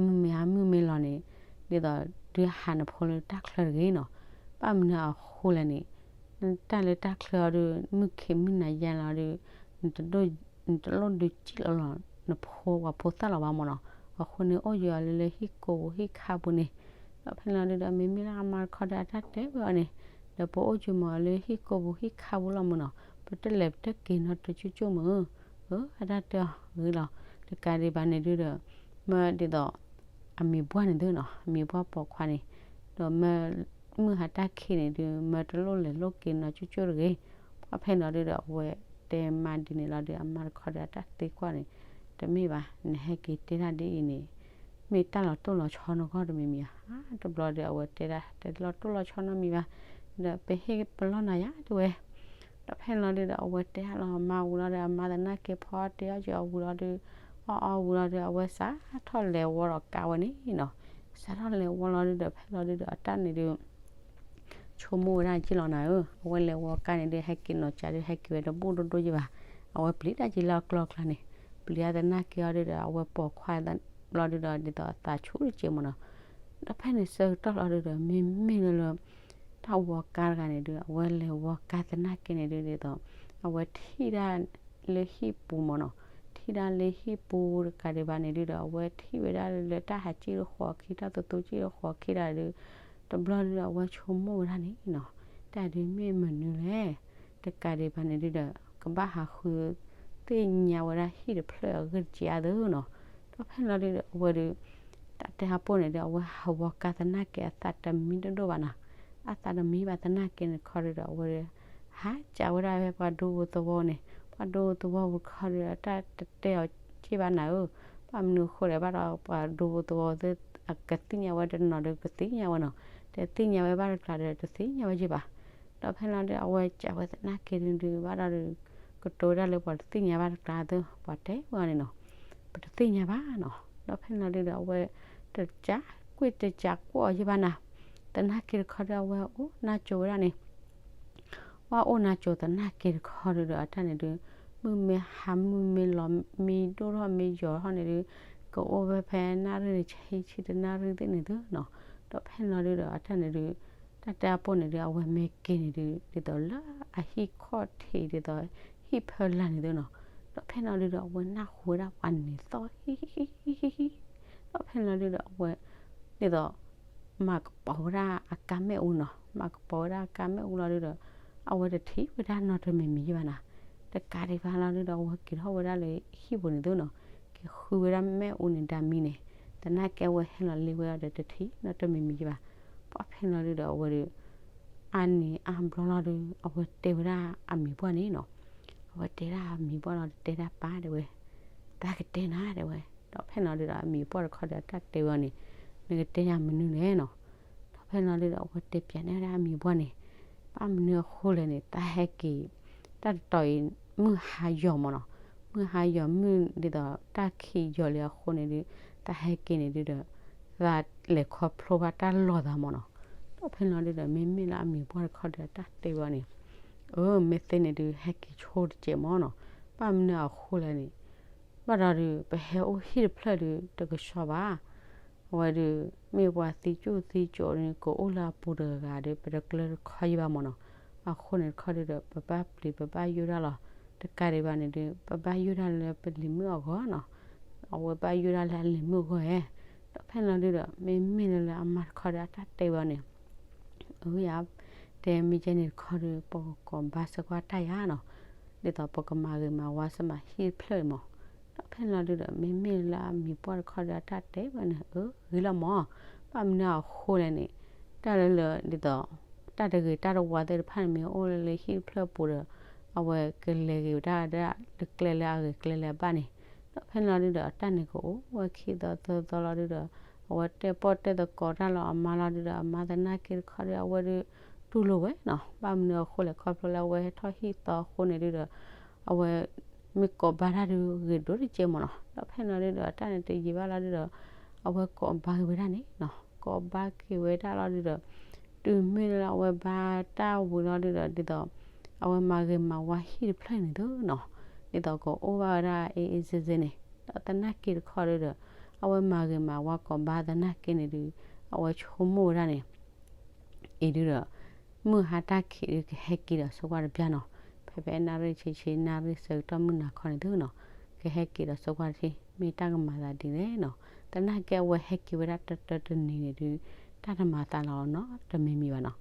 မုၢ်မ့ၢ်ဟါမုၢ်မ့ၢ်လီၤန့ၣ်, ဒ်သိးဒုးဟးနဖိလၢတၢ်ချၢတဂ့ၤနီၤ. ဘၣ်မနုၤအဃိလဲၣ်န့ၣ်, တၢ်လၢတၢ်ချၢအီၤဒုး မုၢ်ခံးမုၢ်နၤယါလီၤဒုး, နတလိၣ်ဒုးစံၣ်လီၤလီၤ နဖိပှၤဖိသၣ်လီၤဘၣ်မၢ်နီၤ. အဃိန့ၣ် အိၣ်ယံၤအီၤလၢလၢဟံၣ်ကိာ်ပူၤဟံၣ်ခါပူၤန့ၣ်, ဒီးဖဲလီၤဒုးဒီး မ့မ့ၢ်လၢအမါတခီဒီးအတၢ်တဲဝဲအီၤန့ၣ်, ဒီးပအိၣ်ယံၤမၢ်လၢဟံၣ်ကိာ်ပူၤဟံၣ်ခါပူၤလီၤမၢ်နီၤ, ပတလဲၤပတက့ၤနီတကၠိကၠိမၢ်. အတၢ်တဲအီၤဂ့ၤလီၤ. တကးဒံးဘၣ်န့ၣ်ဒုးဒီး မၢဒ်သိး အမံၤဘှၢ်န့ၣ်သ့နီၤ, အမံၤဘှၢ်ပိာ်ခွါန့ၣ်, ဒီးမၢမုၢ်ဟါတၢ်ခံးန့ၣ်ဒုး မၢတလိၣ်လဲၤလိၣ်က့ၤနီတကၠိကၠိတဂ့ၤ. ပှၢ်ဖဲန့ၣ်လီၤဒုးဒီး အဝဲတဲမါဒ်န့ၣ်လီၤဒုး အမါတခီဒီးအတၢ်သ့ကွၢ်န့ၣ်, တမ့ၢ်ဘၣ်, နဟဲက့ၤတဲဒၣ်ဒ်အံၤန့ၣ် မ့ၢ်တၢ်လီၤတိၢ်လီၤဆီနီၢ်ကီၢ်တမံၤမံၤဧါ. တဘျီဒီးအဝဲတဲဒၣ် တလီၤတိၢ်လီၤဆီနီတမံၤဘၣ်, ဒီးပဟ့ၣ်ပလီၢ်နၤယၤတဲဝဲ. ဒီးဖဲန့ၣ်လီၤဒုးဒီး အဝဲတဲဒၣ်လီၤအမါဝံၤလီၤဒီး အမါသနာ်က့ဖီအီၣ်တ့ၢ်အီၣ်က့ၤအီၤဝံၤလီၤဒုး, အီၣ်အီဝံၤလီၤဒီး အဝဲစးထီၣ်လဲၤဝီဒီးကါဝဲန့ၣ်နီၤ. စးထီၣ်လဲၤဝီလီၤဒုးဒီး ဖဲလီၤဒုးဒီး အတၢ်န့ၣ်ဒုး ဆိကမိၣ်ဝဲဒၣ်က့လီၤနၤဧၢ, အဝဲလဲၤဝီကါန့ၣ်ဒုး ဟဲက့ၤနီၤကၠးဒုး ဟဲက့ၤဝဲတဘူၣ်ဒိၣ်ဒိၣ်ယဘၣ်, အဝဲပျံၤတၢ်က့ၤလၢအကျီကျါန့ၣ်, ပျံၤအသနာ်က့အီၤဒုးဒီး အဝဲပိာ်ခွါဘျီဒုးဒီး ဒ်သိးအသးဆူၣ်တက့ၢ်မၢ်နီၤ. ဒီးဖဲန့ၣ်ဆၢကတီၢ်လီၤဒုးဒီး မ့မ့ၢ်လၢလၢ တၢ်ဝီကါတဂၤန့ၣ်ဒုး အဝဲလဲၤဝီကါသနာ်က့န့ၣ်ဒုး ဒ်သိး အဝဲထံၣ်ဒၣ်လၢဟံၣ်ပူၤမၢ်နီၤ, ထံၣ်ဒၣ်လၢဟံၣ်ပူၤတကးဒံးဘၣ်န့ၣ်ဒုးဒီး အဝဲထံၣ်ဝဲဒၣ်လၢတၢ်ဟးစံၣ်တဃီၤခံ တၢ်သသူစံၣ်တဃီၤခံဒၣ်ဒုး, တဘျီဒုးဒီး အဝဲဆိကမိၣ်ဝဲဒၣ်န့ၣ်နီၤ, တၢ်ဒုးမ့ၢ်မနုၤလဲၣ်, တကးဒံးဘၣ်န့ၣ်ဒုးဒီး ကဘၣ်ဟးဃု သ့ၣ်ညါဝဲဒၣ်ဟံၣ်တဖျၢၣ်အဂ့ၢ်တက့ၢ်အသိးနီၤ. ဒီးဖဲန့ၣ်လီၤဒုးဒီး အဝဲဒုး တၢ်တဲအပိၢ်န့ၣ်ဒုး အဝဲဟးဝီကါသနာ်က့ အသးတမံတဒိၣ်ဘၣ်နီၤ, အသးတမံဘၣ်သနာ်က့န့ၣ်တခီဒုးဒီး အဝဲဒုး ဟးကးဝဲဒၣ်ဖဲပှၤဒူဖိသဝီန့ၣ်, ပှၤဒူဖိသဝီပူၤတခီဒုးဒီး တၢ်တတဲအီၤက့ၢ်ဘၣ်နၤဧၢ, ဘၣ်မနုၤအဃိလဲၣ် ဘၣ်ဒီးပှၤဒူဖိသဝီသ့ၣ် အကသ့ၣ်ညါဝဲတနီၤဒီးကသ့ၣ်ညါဝဲနီၤ, တသ့ၣ်ညါဝဲဘၣ်တကျါဒီးတသ့ၣ်ညါဝဲက့ၢ်ဘၣ်. ဒီးဖဲန့ၣ်လီၤဒုး အဝဲကးဝဲသနာ်က့ဒုးဒုး ဘၣ်ဒီးဒုး ကတိၤဝဲဒၣ်လၢပှၤတသ့ၣ်ညါဘၣ်တကျါအသိး ပှၤတဲဝဲအီၤန့ၣ်နီၤ, ပတသ့ၣ်ညါဘၣ်နီၤ. ဒီးဖဲန့ၣ်လီၤဒုးဒီး အဝဲတကးကွံာ်တကးကွံာ်အီၤယဘၣ်နၤ, သနာ်က့တခီဒုး အဝဲအိၣ်နါကၠိဝဲဒၣ်န့ၣ် ဝဲအိၣ်နါကၠိသနာ်က့တခီဒုးဒီး အတၢ်န့ၣ်ဒုး မုၢ်မ့ၢ်ဟါမုၢ်မ့ၢ်လီၤ မ့ၢ်ဒိၣ်ထီၣ်မ့ၢ်ယီၤထီၣ်န့ၣ်ဒုး ကအိၣ်ဝဲဖဲနၣ်ရံၣ်န့ၣ် ဆံဆံတနၣ်ရံၣ်သ့ၣ်န့ၣ်သုနီၤ. ဒီးဖဲန့ၣ်လီၤဒုးဒီး အတၢ်န့ၣ်ဒုး တၢ်တဲအပိၢ်န့ၣ်ဒုး အဝဲမ့ၢ်က့ၤန့ၣ်ဒုး ဒ်သိးလၢအဟံၣ်ခီၣ်ထံး ဒ်သိး ဟံၣ်ဖၢလာ်န့ၣ်သုနီၤ. ဒီးဖဲန့ၣ်လီၤဒုးဒီး အဝဲနၢ်ဟူဝဲဒၣ်ပှၤန့ၣ်သီၣ်ဟံၣ်ဟံၣ်ဟံၣ်ဟံၣ်ဟံၣ်. ဒီးဖဲန့ၣ်လီၤဒုးဒီး အဝဲ ဒ်သိး မၤကပီၤဝဲဒၣ်အကါမ့ၣ်အူနီၤ, မၤကပီၤဝဲဒၣ်အကါမ့ၣ်အူလီၤဒုးဒီး အဝဲတထံၣ်ဝဲဒၣ်နီတမံၤမံၤယဘၣ်နၤ. တကးဒံးဘၣ်လီၤဒုးဒီး အဝဲက့ၤထီၣ်ဝဲဒၣ်လၢဟံၣ်ပူၤန့ၣ်သုနီၤ, က့ၤဃုဝဲဒၣ်မ့ၣ်အူန့ၣ်ဒၣ်မံန့ၣ်, သနာ်က့အဝဲဟဲလီၤလ့ဝဲအီၤဒီးတထံၣ်နီတမံၤမံၤယဘၣ်. ပှၢ်ဖဲန့ၣ်လီၤဒုးဒီး အဝဲဒုး အါန့ၢ်အါဘျီလီၤဒုး အဝဲတဲဝဲဒၣ်အမံၤပှၢ်န့ၣ်နီၤ, အဝဲတဲဒၣ်အမံၤပှၢ်လီၤ တဲဒၣ်ပၢ်တဲဝဲ, တၢ်ကတဲနၤတဲဝဲ. ဒီးဖဲန့ၣ်လီၤဒုးဒီး အမံၤပှၢ်တခီဒီး တၢ်တဲဝဲအီၤန့ၣ်, နကတဲယၤမနုၤလဲၣ်နီၤ. ဒီးဖဲန့ၣ်လီၤဒုးဒီး အဝဲတဲပၠးန့ၢ်ဝဲဒၣ်အမံၤပှၢ်န့ၣ်, ဘၣ်မနုၤအဃိလဲၣ်န့ၣ် တၢ်ဟဲက့ၤ တၢ်တတီၤအံၤ မုၢ်ဟါယီၤမးနီၤ, မုၢ်ဟါယီၤမုၢ်ဒ်သိး တၢ်ခံးယီၤလံအဃိန့ၣ်ဒုး တၢ်ဟဲက့ၤန့ၣ်ဒုးဒီး သးလဲၤခီဖျိဘၣ်တၢ်လီၤသးမးနီၤ. ဒီးဖဲန့ၣ်လီၤဒုးဒီး မ့မ့ၢ်လၢအမံၤပှၢ်တခီဒီး တၢ်တဲဝဲအီၤန့ၣ်, အၢ မ့ၢ်သ့န့ၣ်ဒုး ဟဲက့ၤဆိတစဲးမးနီၤ, ဘၣ်မနုၤအဃိလဲၣ်န့ၣ် ဘၣ်ဒီးဒုး ပဟဲအိၣ်ဟံၣ်တဖျၢၣ်ဒုး တကဆှီဘၣ်. အဝဲဒုး မ့ၢ်ပှၤသံကၠိၣ်သံကၠိၣ်န့ၣ် ကအိၣ်လၢအပူၤတဂၤဒီး ပတကျၢၤတခီယံၤဘၣ်မးနီၤ. အဃိန့ၣ်တခီဒုးဒီး ပဘၣ်ပျံၤ ပဘၣ်ယိၣ်ဒၣ်လီၤ. တကးဒံးဘၣ်န့ၣ်ဒုး ပဘၣ်ယိၣ်ဒၣ်လၢပလံၤမုၣ်အဂီၢ်နီၤ. အဝဲဘၣ်ယိၣ်ဒၣ်လၢအလံၤမုၣ်အဂီၢ်ဧါ. ဒီးဖဲန့ၣ်လီၤဒုးဒီး မ့မ့ၢ်လၢလၢအမါတခီဒီး အတၢ်တဲဝဲအီၤန့ၣ် အၢ ယၤ တဲမ့ၢ်ကဲန့ၣ်တခီဒီး ပကကိးဘါစၢၤကွၢ်တၢ်ယၤနီၤ, ဒ်သိးပကမၤဂ့ၤမၤဝါစၢၤမးဟံၣ်တဖျၢၣ်မး. ဒီးဖဲန့ၣ်လီၤဒုးဒီး မ့မ့ၢ်လၢအမံၤပှၢ်တခီဒီး အတၢ်တဲဝဲန့ၣ် အၢ ဂ့ၤလီၤမး, ဘၣ်မနုၤအဃိလဲၣ်န့ၣ် တၢ်လၢလၢ ဒ်သိး တၢ်တဂ့ၤတၢ်တဝါသ့ၣ်တဖၣ်န့ၣ် မ့ၢ်အိၣ်လၢလၢဟံၣ်တဖျၢၣ်ပူၤဒီး အဝဲကလဲၤဂ့ၤဝဲဒၣ်ဒၣ်လၢကျဲလၢအဂ့ၤကျဲလၢအဘၣ်န့ၣ်, ဒီးဖဲန့ၣ်လီၤဒုးဒီး အတၢ်န့ၣ်ကအိၣ်ဝဲခံသီသၢသီလီၤဒုးဒီး အဝဲတဲပီၣ်တဲသကိးတၢ်လီၤအမါလီၤဒုဒီး အမါသနာ်က့တခီဒီး အဝဲဒုးတူၢ်လိာ်ဝဲနီၤ. ဘၣ်မနုၤအဃိလဲၣ် ခီဖျိလၢအဝဲဟဲထီၣ်ဟံၣ်သီအဃိန့ၣ်ဒုဒီး အဝဲ မ့ၢ်ကိးဘါတၢ်ဒုးဂ့ၤဒိၣ်တကဲမ့ၢ်နီၤ. ဒီးဖဲန့ၣ်လီၤဒုဒီး အတၢ်န့ၣ်တယံာ်ဘၣ်လီၤဒုဒီး အဝဲကိးဘါက့ၤဝဲဒၣ်န့ၣ်နီၤ. ကိးဘါက့ၤဝဲဒၣ်လီၤဒုဒီး တုၤမ့ၢ်လၢအဝဲဘါတၢ်ဝံၤလီၤဒုဒီး ဒ်သိး အဝဲမၤဂ့ၤမၤဝါဟံၣ်တဖျၢၣ်န့ၣ်သုနီၤ. ဒ်သိးကအိၣ်ဘၣ်ဝဲဒၣ်အ့ၣ်အ့ၣ်စ့စ့န့ၣ် ဒီးသနာ်က့တခီဒုဒီး အဝဲမၤဂ့ၤမၤဝါကိးဘါသနာ်က့န့ၣ်ဒု အဝဲဆိကမိၣ်ဝဲဒၣ်န့ၣ် အံၤဒုဒီး မုၢ်ဟါတၢ်ခံးဒုကဟဲက့ၤဒီးဆိကွၢ်တဘျီနီၤ. ဖဲဖဲနၣ်ရံၣ်ဆံဆံ နၣ်ရံၣ်ဆၢကတီၢ်မုၢ်နၤခီန့ၣ်သုနီၤ ကဟဲက့ၤဒီးဆိကွၢ်တထံၣ် မ့ၢ်တၢ်ကမၤသးဒ်လဲၣ်နီၤ. သနာ်က့အဝဲဟဲက့ၤဝဲဒၣ်တၢတၢတနံၤန့ၣ်ဒု တၢ်တမၤသးလီၤနီတမံၤမံၤဘၣ်နီၤ.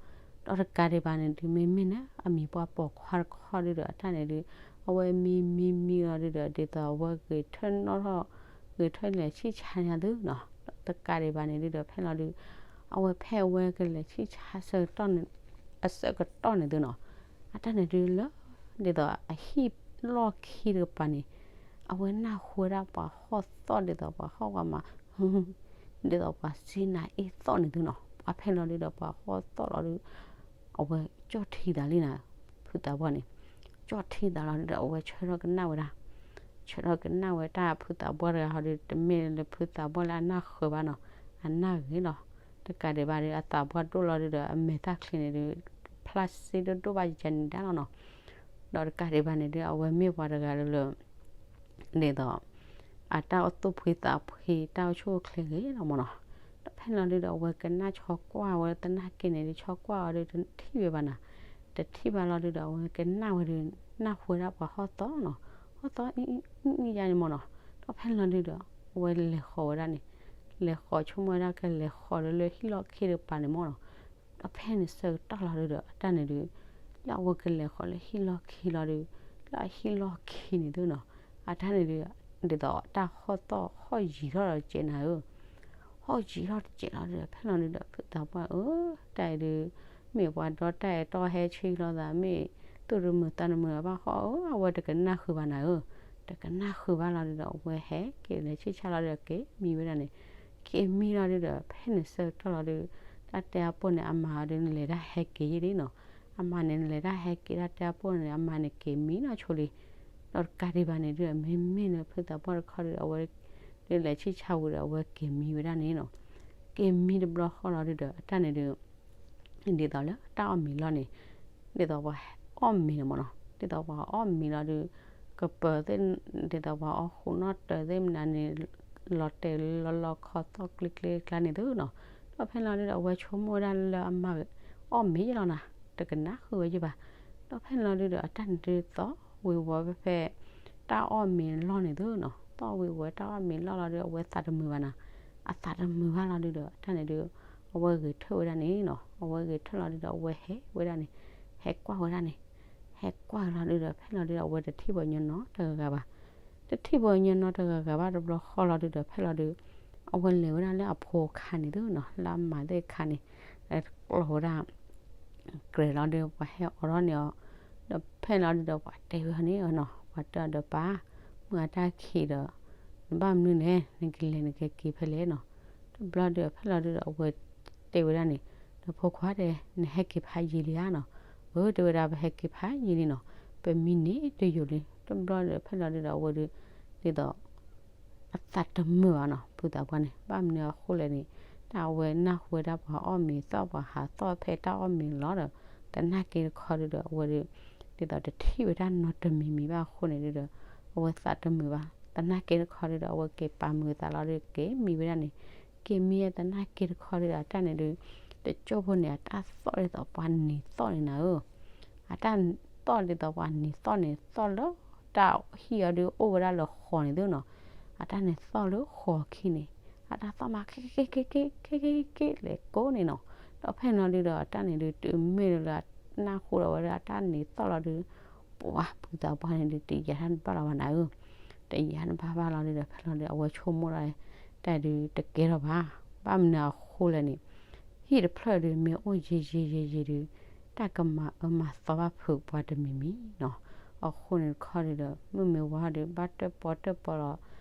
ဒီးတကးဒံးဘၣ်န့ၣ်ဒု မ့မ့ၢ်လၢအမံၤပှၢ်ပိာ်ခွါတခီဒုဒီး အတၢ်န့ၣ်ဒု အဝဲမံမံမံလီၤဒုဒီး ဒ်သိးအဝဲဂဲၤထၢၣ်နီၣ်ထီၣ် ဂဲၤထၢၣ်လဲၤဆံၣ်ဆါန့ၣ်သုနီၤ. ဒီးတကးဒံးဘၣ်န့ၣ်ဒုဒီး ဖဲလီၤဒု အဝဲဖဲအဝဲကလဲၤဆံၣ်ဆါဆၢကတီၢ်န့ၣ် အဆၢကတီၢ်န့ၣ်သုနီၤ အတၢ်န့ၣ်ဒုလၢ ဒ်သိးအဟံၣ်လီၢ်ခံတကပၤန့ၣ် အဝဲနၢ်ဟူဝဲဒၣ်ပှၤဟီၣ်သီၣ်ဒ်သိးပှၤဟီၣ်ပှၤမး ဒ်သိးပှၤစ့နၤအ့ၣ်သီၣ်န့ၣ်သုနီၤ. ပှၤဖဲလီၤဒုဒီးပှၤဟီၣ်သီၣ်လီၤဒု အဝဲကၠီၣ်ထံသးလံနၤ ဖုသးပှၢ်န့ၣ် ကၠီၣ်ထံသးလီၤဒုဒီး အဝဲဆၢထီၣ်ကနၣ်ဝဲဒၣ် ဆၢထီၣ်ကနၣ်ဝဲတၢ်ဖုသးပှၢ်တဂၤဟီဒု တမ့ၢ်လၢဖုသးပှၢ်လၢအနၢ်ဃၢၤဘၣ်နီၤ အနၢ်ဂ့ၤလီၤ. တကးဒံးဘၣ်ဒု အသးပှၢ်ဒိၣ်လီၤဒုဒီး အမဲာ်သၣ်ချံန့ၣ်ဒု ဖျါစ့ဒိၣ်ဒိၣ်ဘၣ်ယကန့ၣ်ဒၣ်လီၤနီၤ. ဒီးတကးဒံးဘၣ်န့ၣ်ဒု အဝဲမ့ၢ်ပှၤတဂၤလၢလၢ ဒ်သိး အတၢ်အိၣ်သူၣ်ဖှံသးဖှံ တၢ်အိၣ်ဆူၣ်အိၣ်ချ့ဂ့ၤလီၤမ့ၢ်နီၤ. ဒီးဖဲန့ၣ်လီၤဒုဒီး အဝဲကနၣ်ဆီကွၢ်ဝဲသနာ်က့န့ၣ်ဒု ဆီကွၢ်အီၤဒုတထံၣ်ဝဲဘၣ်နၤ. တထံၣ်ဘၣ်လီၤဒုဒီး အဝဲကနၣ်ဝဲဒု နၢ်ဟူဝဲဒၣ်ပှၤဟီၣ်သီၣ်နီၤ ဟီၣ်သီၣ်အံၤအံၤအံၤယါန့ၣ်မ့ၢ်နီၤ. ဒီးဖဲန့ၣ်လီၤဒုဒီး အဝဲလဲၤဃီၤဝဲဒၣ်န့ၣ် လဲၤဃီၤဆိကမိၣ်ဝဲဒၣ်ကလဲၤဃီၤလၢလၢဟံၣ်လီၢ်ခံတကပၤန့ၣ်မ့ၢ်နီၤ. ဒီးဖဲန့ၣ်ဆၢကတီၢ်လီၤဒုဒီး အတၢ်န့ၣ်ဒု လၢအဝဲကလဲၤဃီၤလၢဟံၣ်လီၢ်ခံလီၤဒု လၢအဟံၣ်လီၢ်ခံန့ၣ်သုနီၤ အတၢ်န့ၣ်ဒု ဒ်သိးတၢ်ဟီၣ်သီၣ်ဟီၣ်ယံၤထီၣ်ဒီးကဲးနၤဧၢ ဟီၣ်ယံၤထီၣ်တကဲးလီၤဒုဒီး ဖဲလီၤဒုဒီး ဖုသးပှၢ်ဧၢ တၢ်အံၤဒု မ့ၢ်ပှၤဒီတၢ်အဲၣ်တီဟဲဆံလီၤသး မ့ၢ်သူၣ်တမုာ်သးတမုာ်ဘၣ်ဃီဧၢ အဝဲတကနၣ်ဃုာ်ဘၣ်နၤဧၢ. တကနၣ်ဃုာ်ဘၣ်လီၤဒုဒီး အဝဲဟဲက့ၤလဲၤဆံၣ်ဆါလီၤဒုဒီး က့ၤမံဝဲဒၣ်န့ၣ် က့ၤမံလီၤဒုဒီး ဖဲန့ၣ်ဆၢကတီၢ်လီၤဒု တၢ်တဲအပိၢ်န့ၣ် အမါအီၤဒု နလဲၤတၢ်ဟဲက့ၤယဲလံနီၤ. အမါန့ၣ် နလဲၤတၢ်ဟဲက့ၤတၢ်တဲအပိၢ်န့ၣ် အမါန့ၣ်က့ၤမံနီၢ်ဆိလံ ဒီးတကးဒံးဘၣ်န့ၣ်ဒု မ့မ့ၢ်လၢဖုသးပှၢ်တခီဒုဒီး အဝဲ ဒုးလဲၤဆံၣ်ဆါဝံၤဒီး အဝဲက့ၤမံဝဲဒၣ်န့ၣ်နီၤ. က့ၤမံတဘျီဃီလီၤဒုဒီး အတၢ်န့ၣ်ဒု ဒ်သိးလၢတၢ်အီၣ်မ့ၤလီၢ်န့ၣ် ဒ်သိးပှၤအီၣ်မ့ၤန့ၣ်မ့ၢ်နီၤ ဒ်သိးပှၤအီၣ်မ့ၤလီၤဒု ကပၢၤသ့ၣ် ဒ်သိးပှၤအီၣ်ဃူနီၣ်တၢၤသ့ၣ်မနုၤန့ၣ် လီၤတဲာ်လီၤလီၤခီသီၣ်ကျ့ကျ့ကျါန့ၣ်သုနီၤ. ဒီးဖဲန့ၣ်လီၤဒုဒီး အဝဲဆိကမိၣ်ဝဲဒၣ်လၢအမါအီၣ်မ့ၤယဲလီၤနၤ တကနၣ်ဃုာ်ဝဲယဲဘၣ်. ဒီးဖဲန့ၣ်လီၤဒုဒီး အတၢ်န့ၣ်ဒုသီၣ်ဝံၤဝီၤဖဲဖဲ တၢ်အီၣ်မ့ၤလီၢ်န့ၣ်သုနီၤ သီၣ်ဝံၤဝီၤတၢ်အီၣ်မ့ၤလီၢ်လီၤဒု အဝဲသးတမုာ်ဘၣ်နၤ အသးတမုာ်ဘၣ်လီၤဒုဒီး အတၢ်န့ၣ်ဒု အဝဲဂဲၤထၢၣ်ဝဲဒၣ်န့ၣ်နီၤ အဝဲဂဲၤထၢၣ်လီၤဒုဒီး အဝဲဟဲဝဲဒၣ်န့ၣ် ဟဲကွၢ်ဝဲဒၣ်န့ၣ် ဟဲကွၢ်လီၤဒုဒီး ဖဲလီၤဒုဒီး အဝဲတထံၣ်ပှၤညီနီတဂၤဂၤဘၣ်. တထံၣ်ပှၤညီနီတဂၤဂၤဘၣ်တဘျီဃီလီၤဒုဒီး ဖဲလီၤဒု အဝဲလဲၤဝဲဒၣ်လၢအဖိခါန့ၣ်သုနီၤ လၢအမါသ့ၣ်ခါန့ၣ် ကျီၢ်ဝဲဒၣ် ကြဲးလီၤဒု ပှၤဟဲအိးထီၣ်န့ၢ်အီၤ ဒီးဖဲလီၤဒုဒီး ပှၤတဲဝဲန့ၣ်နီၤ ပှၤတဲအီၤဒီးပၢ် မုၢ်အတၢ်ခံးဒီး နဘၣ်မနုၤလဲၣ် နကလဲၤနကက့ၤဖဲလဲၣ်နီၤ. တဘျီဒုးဖဲလီၤဒုဒီး အဝဲတဲဝဲဒၣ်န့ၣ် ဒီးဖိခွါတဲ နဟဲက့ၤဖးယံာ်လံဧါနီၤ. အၢ တဲဝဲဒၣ် ပဟဲက့ၤဖးယံာ်လံနီၤ ပမံန့ၣ်တယိာ်လံ. တဘျီဒုးဖဲလီၤဒုဒီး အဝဲဒုး ဒ်သိး အသးတမုာ်ဘၣ်နီၤ ဖုသးပှၢ်န့ၣ် ဘၣ်မနုၤအဃိလဲၣ်န့ၣ် တၢ်အဝဲနၢ်ဟူဝဲဒၣ်ပှၤအီၣ်မ့ၤသီၣ် ပှၤဟးသီၣ်ဖဲတၢ်အီၣ်မ့ၤလီၤဒီး သနာ်က့တခီဒုဒီး အဝဲဒုး ဒ်သိးတထံၣ်ဝဲဒၣ်နီတမံၤမံၤဘၣ်အဃိန့ၣ်ဒုဒီး အဝဲသးတမုာ်ဘၣ် သနာ်က့တခီဒုဒီး အဝဲက့ၤပာ်မုာ်သးလီၤဒုး က့ၤမံဝဲဒၣ်န့ၣ် က့ၤမံသနာ်က့တခီဒုဒီး အတၢ်န့ၣ်ဒုး တကၠိၢ်ဖိန့ၣ် အတၢ်သီၣ်ဒ်သိးပှၤနံၤသီၣ်န့ၣ်နၤဧၢ အတၢ်သီၣ်ဒ်သိးပှၤနံၤသီၣ်န့ၣ် သီၣ်လၢတၢ်ဟံၣ်အီၤဒုးအိၣ်ဝဲဒၣ်လၢဃီၤန့ၣ်သုနီၤ. အတၢ်န့ၣ်သီၣ်လၢဃီၤခံန့ၣ် အတၢ်သီၣ်မးခဲက့ၤက့ၤက့ၤက့ၤက့ၤက့ၤက့ၤလဲၤကိးန့ၣ်နီၤ. ဒီးဖဲန့ၣ်လီၤဒုဒီး အတၢ်န့ၣ်ဒုးတုၤမ့ၢ်လၢအနၢ်ဟူဒီးဝဲဒၣ်အတၢ်နံၤသီၣ်လီၤဒုး ပှၤဖုသးပှၢ်န့ၣ်ဒုး တယာ်တၢ်တဘၣ်လီၤဘၣ်နၤဧၢ တယာ်တဘၣ်ဘၣ်လီၤဒုဒီး ဖဲလီၤဒုး အဝဲဆိကမိၣ်ဒၣ် တၢ်ဒုးတကဲထီၣ်ဘၣ်. ဘၣ်မနုၤအဃိလဲၣ်န့ၣ် ဟံၣ်တဖျၢၣ်ဒုး မ့ၢ်အိၣ်ယံာ်ယံာ်ယံာ်ယံာ်ဒုး တၢ်ကမၤအၢမၤသီဘၣ်ဖုးပှၤတမံၤမံၤနီၤ. အဃိန့ၣ်တခီဒုဒီး မုၢ်မ့ၢ်ဝါဒုး ဘၣ်တၢၣ်ပီတၢၣ်ပီလီၤ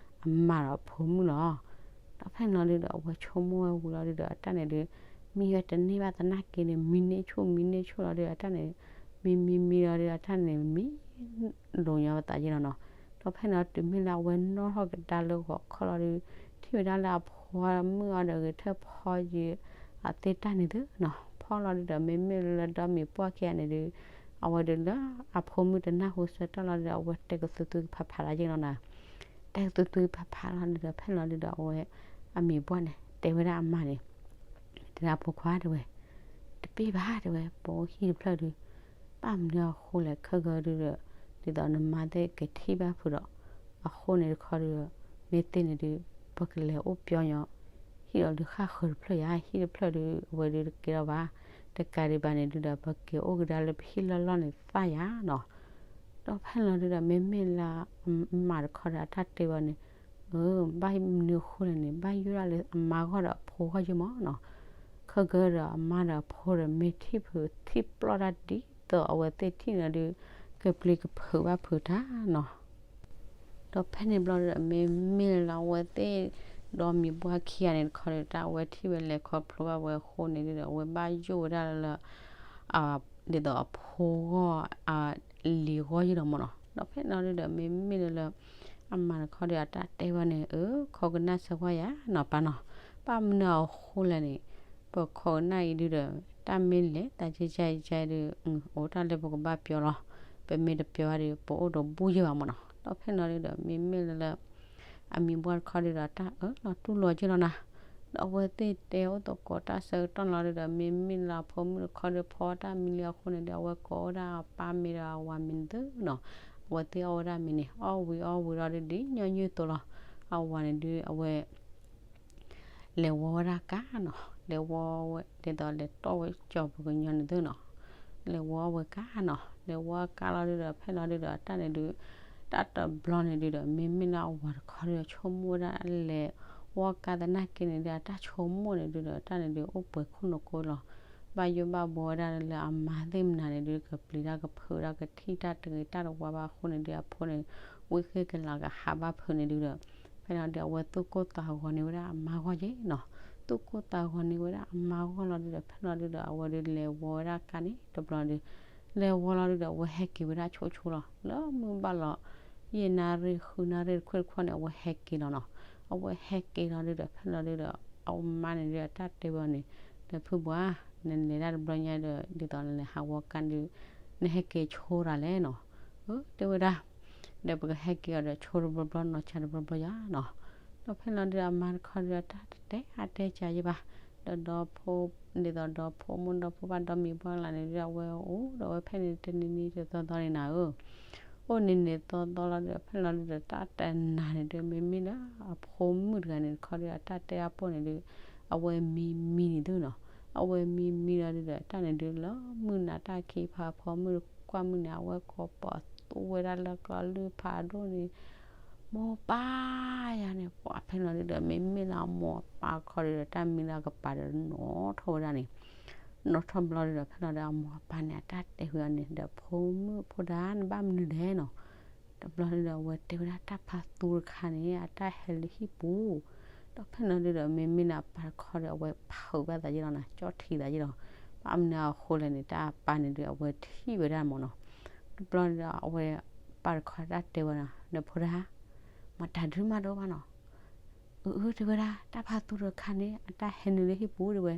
အမါဒီးအဖိမုၣ်လီၤ. ဒီးဖဲန့ၣ်လီၤဒုဒီး အဝဲဆိကမိၣ်ဝဲဝံၤလီၤဒုဒီး အတၢ်န့ၣ်ဒုး မံဝဲတန့ၢ်ဘၣ်သနာ်က့န့ၣ် မံန့ၢ်ဆူၣ် မံန့ၢ်ဆူၣ်လီၤဒုဒီး အတၢ်န့ၣ် မံမံမံလီၤဒုဒီး အတၢ်န့ၣ် မံလိာ်ညီဝဲသးယ့ၢ်လီၤနီၤ. ဒီးဖဲန့ၣ်လီၤ တုၤမ့ၢ်လၢအဝဲနီၣ်ထီၣ်ကဒါလၢဂီၤခီလီၤဒု ထံၣ်ဝဲဒၣ်လၢအဖိမုၣ်အီၤဒီး ဂဲၤထၢၣ်ဖီယံၤ အသ့ၣ်တၢ်န့ၣ်သုနီၤ. ဖီလီၤဒုဒီး မ့မ့ၢ်လၢဒီမံၤပှၢ်ခံဂၤန့ၣ်ဒု အဝဲဒုလၢအဖိမုၣ်တနၢ်ဟူဆၢတၢ်လီၤဒုဒီး အဝဲတဲကသူသူကဖးဖးလီၤယ့ၢ်လီၤနီၤ. တဲကသူသူကဖးဖးလီၤဒုဒီး ဖဲန့ၣ်လီၤဒုဒီး အဝဲ အမံၤပှၢ်န့ၣ် တဲဝဲဒၣ်အမါန့ၣ် တဲဒၣ်ဖိခွါတဲဝဲ, တပ့ၢ်ဘၣ်တဲဝဲ ပအိၣ်ဟံၣ်တဖျၢၣ်ဒု, ဘၣ်မနုၤအဃိလဲၣ် ခဲကၢဒုဒီး, ဒ်သိးနမါသ့ၣ်ကထံၣ်ဘၣ်ဖုးဒီး, အဃိန့ၣ်တခီဒု, မ့ၢ်သ့န့ၣ်ဒု, ပကလဲၤအိၣ်ပျီညီ, ဟံၣ်ဒီးဒုးဃၣ်ဃၢၤတဖျၢၣ်ယါ, ဟံၣ်တဖျၢၣ်ဒု အဝဲဒုတကဲထီၣ်ဘၣ်, တကးဒံးဘၣ်န့ၣ်ဒုဒီး ပက့ၤအိၣ်ကဒါလၢပဟံၣ်လီၢ်လီၢ်န့ၣ်သၣ်ယါနီၤ. ဒီးဖဲန့ၣ်လီၤဒုဒီး မ့မ့ၢ်လၢအမါတခီဒီး အတၢ်တဲဘၣ်န့ၣ်, ဘၣ်မနုၤအဃိလဲၣ်န့ၣ် ဘၣ်ယိၣ်ဒၣ်လၢအမါဂီၢ်ဒီးအဖိဂီၢ်ယ့ၢ်မးနီၤ. ခဲကၢဒီးအမါဒီးအဖိဒီး မ့ၢ်ထံၣ်ဖုးထံၣ်ပျီၢ်တၢ်ဒ်သိးအဝဲသ့ၣ်ထံၣ်န့ၣ်ဒု, ကပျံၤကဖုးဘၣ်ဖုးတၢ်နီၤ. ဒီးဖဲန့ၣ်ဘျီဒီး မ့မ့ၢ်လၢအဝဲသ့ၣ်ဒီမံၤပှၢ်ခံဂၤန့ၣ်တခီဒီး တၢ်အဝဲထံၣ်ဝဲလဲၤခီဖျိဘၣ်ဝဲအဃိန့ၣ်ဒုဒီး အဝဲဘၣ်ယိၣ်ဝဲဒၣ်လၢ ဒ်သိးအဖိဂီၢ် အလံၤဂီၢ်ယ့ၢ်လီၤမးနီၤ. ဒီးဖဲန့ၣ်လီၤဒုဒီး မ့မ့ၢ်လၢ အမါတခီဒီးအတၢ်တဲဝဲန့ၣ်, ခိးကနၣ်စၢၤကွၢ်ယၤနီၤပၢ်နီၤ, ဘၣ်မနုၤအဃိလဲၣ်န့ၣ်, ပခိးကနၣ်အံၤဒုဒီး တၢ်မ့ၢ်လဲၤတၢ်ကဲကဲဒု, အိၣ်တၢ်လၢပကဘၣ်ပျီလီၤ, ပမ့ၢ်တပျီဘၣ်ဒီး ပအိၣ်ဒီးဘူၣ်ယ့ၢ်ဘၣ်မးနီၤ. ဒီးဖဲန့ၣ်လီၤဒုဒီး မ့မ့ၢ်လၢ အမံၤပှၢ်တခီဒုဒီး တၢ်အၢၣ်လီၤတူၢ်လိာ်ယ့ၢ်လီၤနၤ. ဒီးအဝဲသ့ၣ်တဲအိၣ်သကိးတၢ်ဆၢကတီၢ်န့ၣ်လီၤဒုဒီး မ့မ့ၢ်လၢအဖိမုၣ်တခီဒီး ဖီတၢ်မံလံအဃိန့ၣ်ဒီး အဝဲကိးဝဲဒၣ်အပၢ်မ့ၤဒီးအဝၤမ့ၤန့ၣ်သုနီၤ. အဝဲသ့ၣ်အီၣ်ဝဲဒၣ်မ့ၤန့ၣ် အီၣ်ဝံၤအီၣ်ဝံၤလီၤဒု ဒ်ညီနုၢ်အသိးလီၤ. အဝၤန့ၣ်ဒု အဝဲ လဲၤဝီဝဲဒၣ်ကါနီၤ, လဲၤဝီဝဲ ဒ်သိးလဲၤတီၢ်ဝဲကၠီၤပူၤကညီန့ၣ်သုနီၤ. လဲၤဝီဝဲကါနီၤ, လဲၤဝီကါလီၤဒုဒီး ဖဲလီၤဒုဒီး တၢ်န့ၣ်ဒု, တၢ်တဘျီန့ၣ်ဒုဒီး မ့မ့ၢ်လၢအဝၤတခီဒီး ဆိကမိၣ်ဝဲဒၣ်လဲၤဝီကါသနာ်က့န့ၣ်ဒု အတၢ်ဆိကမိၣ်န့ၣ်ဒုဒီး တၢ်န့ၣ်ဒု အိၣ်ပှဲၤခိၣ်နူာ်ကိလီၤ. ဘၣ်ယိၣ်ဘၣ်ဘှီဝဲဒၣ်လၢအမါသ့ၣ်မနုၤန့ၣ်ဒု ကပျံၤတၢ်ကဖုးတၢ် ကထံၣ်တၢ်တဂ့ၤတၢ်တဝါဘၣ်အဃိန့ၣ်ဒု အဖိန့ၣ် ဝံၣ်ဃ့ၢ်ကလၤကဟးဘၣ်ဖုးန့ၣ်ဒုဒီး ဖဲလီၤဒု အဝဲသူၣ်ကိၢ်သးဂီၤန့ၢ်ဝဲဒၣ်အမါဂီၢ်ယ့ၢ်နီၤ. သူၣ်ကိၢ်သးဂီၤန့ၢ်ဝဲဒၣ်အမါဂီၢ်လီၤဒုဒီး ဖဲလီၤဒုဒီး အဝဲဒုလဲၤဝီဝဲဒၣ်ကါန့ၣ် တဘျီဒု လဲၤဝီလီၤဒုဒီး အဝဲဟဲက့ၤဝဲဒၣ်ဆိဆိလီၤ. လၢမုၢ်ဘၣ်လီၤ ယဲၢ်နၣ်ရံၣ် ဃုနၣ်ရံၣ်တခွဲၣ်တခွဲၣ်န့ၣ် အဝဲဟဲက့ၤလီၤနီၤ. အဝဲဟဲက့ၤလီၤဒုဒီး ဖဲလီၤဒုဒီး အမါန့ၣ်ဒု အတၢ်တဲဝဲန့ၣ် ဒီးဖုဘှါ နလဲၤဒၣ်တဘျီညါဒီး ဒ်သိးနလဲၤဟးဝီကါဒု နဟဲက့ၤဆိတၢ်လဲၣ်နီၤ. အၢ တဲဝဲဒၣ် ဒီးပကဟဲက့ၤအီၤဒီးဆိတဘျီဘျီ နီၢ်ဆါတဘျီဘျီယါနီၤ. ဒီးဖဲလီၤဒုဒီး အမါတခီဒုဒီး တၢ်တတဲအါတဲစှၤယဲၢ်ဘၣ်. ဒီးဒီဖိ ဒ်သိးဒီဖိမိၢ်ဒီဖိပၢ်ဒီမံၤပှၢ်လၢ်န့ၣ်ဒု အဝဲအိၣ်ဒီးဝဲဖဲန့ၣ် တနံၤနံၤတသီသီန့ၣ်နၤဧၢ အိၣ်နံၤနံၤသီသီလီၤဒုဒီး ဖဲလီၤဒုဒီး တၢ်တနၤန့ၣ်ဒု မ့မ့ၢ်လၢအဖိမုၣ်တဂၤန့ၣ်တခီဒုဒီး အတၢ်တဲအပိၢ်န့ၣ်ဒု အဝဲမံမံန့ၣ်သုနီၤ. အဝဲမံမံလီၤဒုဒီး တၢ်န့ၣ်ဒု လၢမုၢ်နၤတၢ်ခံဖး ဖိမုၣ်တကွၢ်မုၢ်န့ၣ် အဝဲကိးပသူဝဲဒၣ်လၢကျီလုၢ်ဖးဒိၣ်န့ၣ် မိၢ်ပၢ်ယၤန့ၣ် ပှၤဖဲလီၤဒုဒီး မ့မ့ၢ်လၢအမိၢ်အပၢ်တခီဒုဒီး တၢ်မံလၢအကပၤဒီးနီၣ်ထီၣ်ဝဲဒၣ်န့ၣ် နီၣ်ထီၣ်ဘျီဒုဒီး ဖဲလီၤဒုဒီး အမိၢ်အပၢ်န့ၣ် အတၢ်တဲဃုာ်အီၤန့ၣ်ဒီး ဖိမုၣ်ဖိဒါ နဘၣ်မနုၤလဲၣ်နီၤ. တဘျီဒုဒီး အဝဲတဲဝဲဒၣ်တၢ်ဖးသူတခါန့ၣ် အတၢ်ဟဲလၢဟံၣ်ပူၤ ဒီးဖဲလီၤဒုဒီး မ့မ့ၢ်လၢအပၢ်တခီဒီး အဝဲဖုးဘၣ်သးယ့ၢ်လီၤနၤ ကၠီၣ်ထံသးယ့ၢ်လီၤ. ဘၣ်မနုၤအဃိလဲၣ်န့ၣ် တၢ်အပၢ်န့ၣ်ဒု အဝဲထံၣ်ဝဲဒၣ်မးနီၤ. တဘျီဒုဒီး အဝဲပၢ်တခီတၢ်တဲဝဲဒၣ် နဖိဒါ မတၤဒုမးတအိၣ်ဘၣ်နီၤ. အၢ တဲဝဲဒၣ် တၢ်ဖးသူတခါန့ၣ် အတၢ်ဟဲနုာ်လၢဟံၣ်ပူၤတဲဝဲ.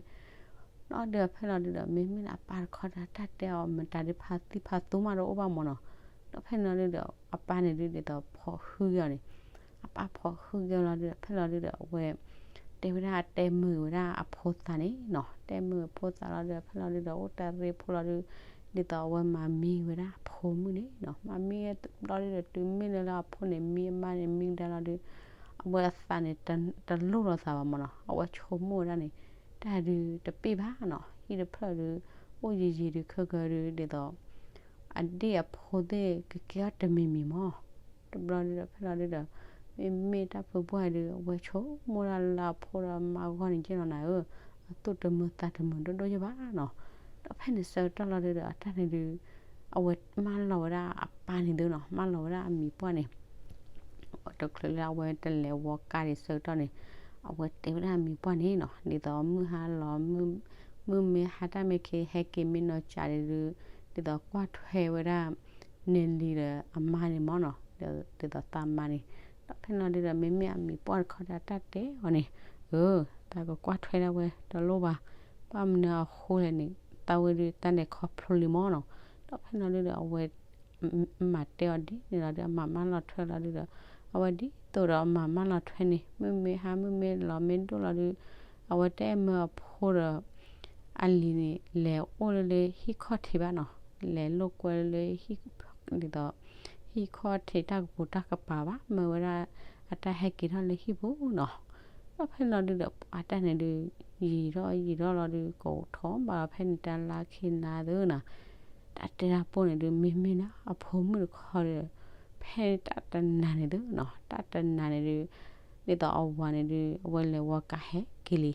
ဒီးဖဲလီၤဒုဒီး မ့မ့ၢ်လၢအပၢ်တခီဒီး တၢ်တဲအီၤ မတၤဒုဖးသံဖးသူမးတအိၣ်ဘၣ်မးနီၤ. ဒီးဖဲလီၤဒုဒီး အပၢ်န့ၣ်ဒု ဒ်သိးဖိးဟုက့ၤအီၤန့ၣ် အပၢ်ဖိးဟုက့ၤအီၤလီၤဒုဒီး ဖဲလီၤဒုဒီး အဝဲ တဲဝဲဒၣ်တဲမုာ်ဝဲဒၣ်အဖိသၣ်န့ၣ်နီၤ. တဲမုာ်အဖိသၣ်လီၤဒုဒီး ဖဲလီၤဒုဒီး အိၣ်တၢ်ရ့ဖိလီၤဒု ဒ်သိးအဝဲမၤမံဝဲဒၣ်အဖိမုၣ်န့ၣ်နီၤ. မၤမံတဘျီဒုဒီး တုၤမ့ၢ်လၢလၢအဖိန့ၣ် မံအမါန့ၣ် မံကဒါလီၤဒု အဝဲအသးန့ၣ် တလိၣ်လီၤသးဘၣ်မးနီၤ. အဝဲဆိကမိၣ်ဝဲဒၣ်န့ၣ် တၢ်ဒုတပ့ၢ်ဘၣ်နီၤ. ဟံၣ်တဖျၢၣ်ဒု အိၣ်ယံာ်ယံာ်ဒု ခဲကၢဒု ဒ်သိး အဒ့ၣ်အဖိသ့ၣ်ကကဲထီၣ်တမံၤမံၤမး. တဘျီဒုဒီး ဖဲလီၤဒုဒီး မ့မ့ၢ်တၢ်ဖုပှၢ်ဒု အဝဲဆိကမိၣ်ဒၣ်လၢအဖိဒီးအမါဂီၢ်န့ၣ်က့နီၤနၤဧၢ, အသူၣ်တမုာ်သးတမုာ်ဒိၣ်ဒိၣ်ယဲၢ်ဘၣ်နီၤ. ဒီးဖဲန့ၣ်ဆၢကတီၢ်လီၤဒုဒီး အတၢ်န့ၣ်ဒု အဝဲမၢလီၤဝဲဒၣ်အပၢ်န့ၣ်သုနီၤ, မၢလီၤဝဲဒၣ်အမံၤပှၢ်န့ၣ် တချုးလၢအဝဲတလဲၤဝီကါဒံးဆၢကတီၢ်န့ၣ်, အဝဲတဲဝဲဒၣ်အမံၤပှၢ်န့ၣ်နီၤ, ဒ်သိးမုၢ်ဟါလီၤ, မုၢ်မ့ၢ်ဟါတၢ်မ့ၢ်ခံ ဟဲက့ၤမ့ၢ်နီၤကးဒုး, ဒ်သိးကွၢ်ထွဲဝဲဒၣ် နဲၣ်လံဒီးအမါန့ၣ်မၢ်နီၤ, ဒ်သိးသးမါန့ၣ်, ဒီးဖဲန့ၣ်လီၤဒုးဒီး မ့မ့ၢ်အမံၤပှၢ်တခီဒီး အတၢ်တဲအီၤန့ၣ်, အၢ သးကကွၢ်ထွဲဒၣ်ဝဲတလိၣ်ဘၣ်, ဘၣ်မနုၤအဃိလဲၣ်န့ၣ် သးဝဲဒုးတၢ်လဲၤခီဖျိလံမၢ်နီၤ, ဒီးဖဲန့ၣ်လီၤဒုးဒီး အဝဲ မၤတဲအီၤဒ်န့ၣ်လီၤဒုး အမၤမၢ်လီၤထွဲလီၤဒုးဒီး, အဝဲဒ်သိးဒီးအမၤမၢ်လီၤထွဲန့ၣ် မုၢ်မ့ၢ်ဟါမုၢ်မ့ၢ်လီၤမ့ၢ်ဒိၣ်လီၤဒုး, အဝဲတအဲၣ်မၢအဖိဒီး အလံၤန့ၣ် လဲၤအိၣ်လၢလၢဟံၣ်ခီၣ်ထံးဘၣ်နီၤ, လဲၤလိာ်ကွဲလၢ ဒ်သိး ဟံၣ်ခီၣ်ထံးတၢ်ကပူၤတၢ်ကပၤဘၣ်, မၢဝဲဒၣ်အတၢ်ဟဲက့ၤထီၣ်လၢဟံၣ်ပူၤနီၤ, ဒီးဖဲန့ၣ်လီၤဒုးဒီး ပှၤတၢ်န့ၣ်ဒုး ယံာ်ထီၣ်ယံာ်ထီၣ်လီၤဒုး ကအိၣ်ထီၣ်ဘၣ်လီၤဖဲန့ၣ် တၢ်လါခံနၤသၢနၤ, တၢ်တဲတၢ်ပိၢ်န့ၣ်ဒုး မ့မ့ၢ်လၢအဖိမုၣ်တခီဒီး ဖဲတၢ်တနၤန့ၣ်သၢနီၤ, တၢ်တနၤန့ၣ်ဒုး ဒ်သိးအဝၤန့ၣ်ဒုး အဝဲလဲၤဝီကးဟဲက့ၤလံ,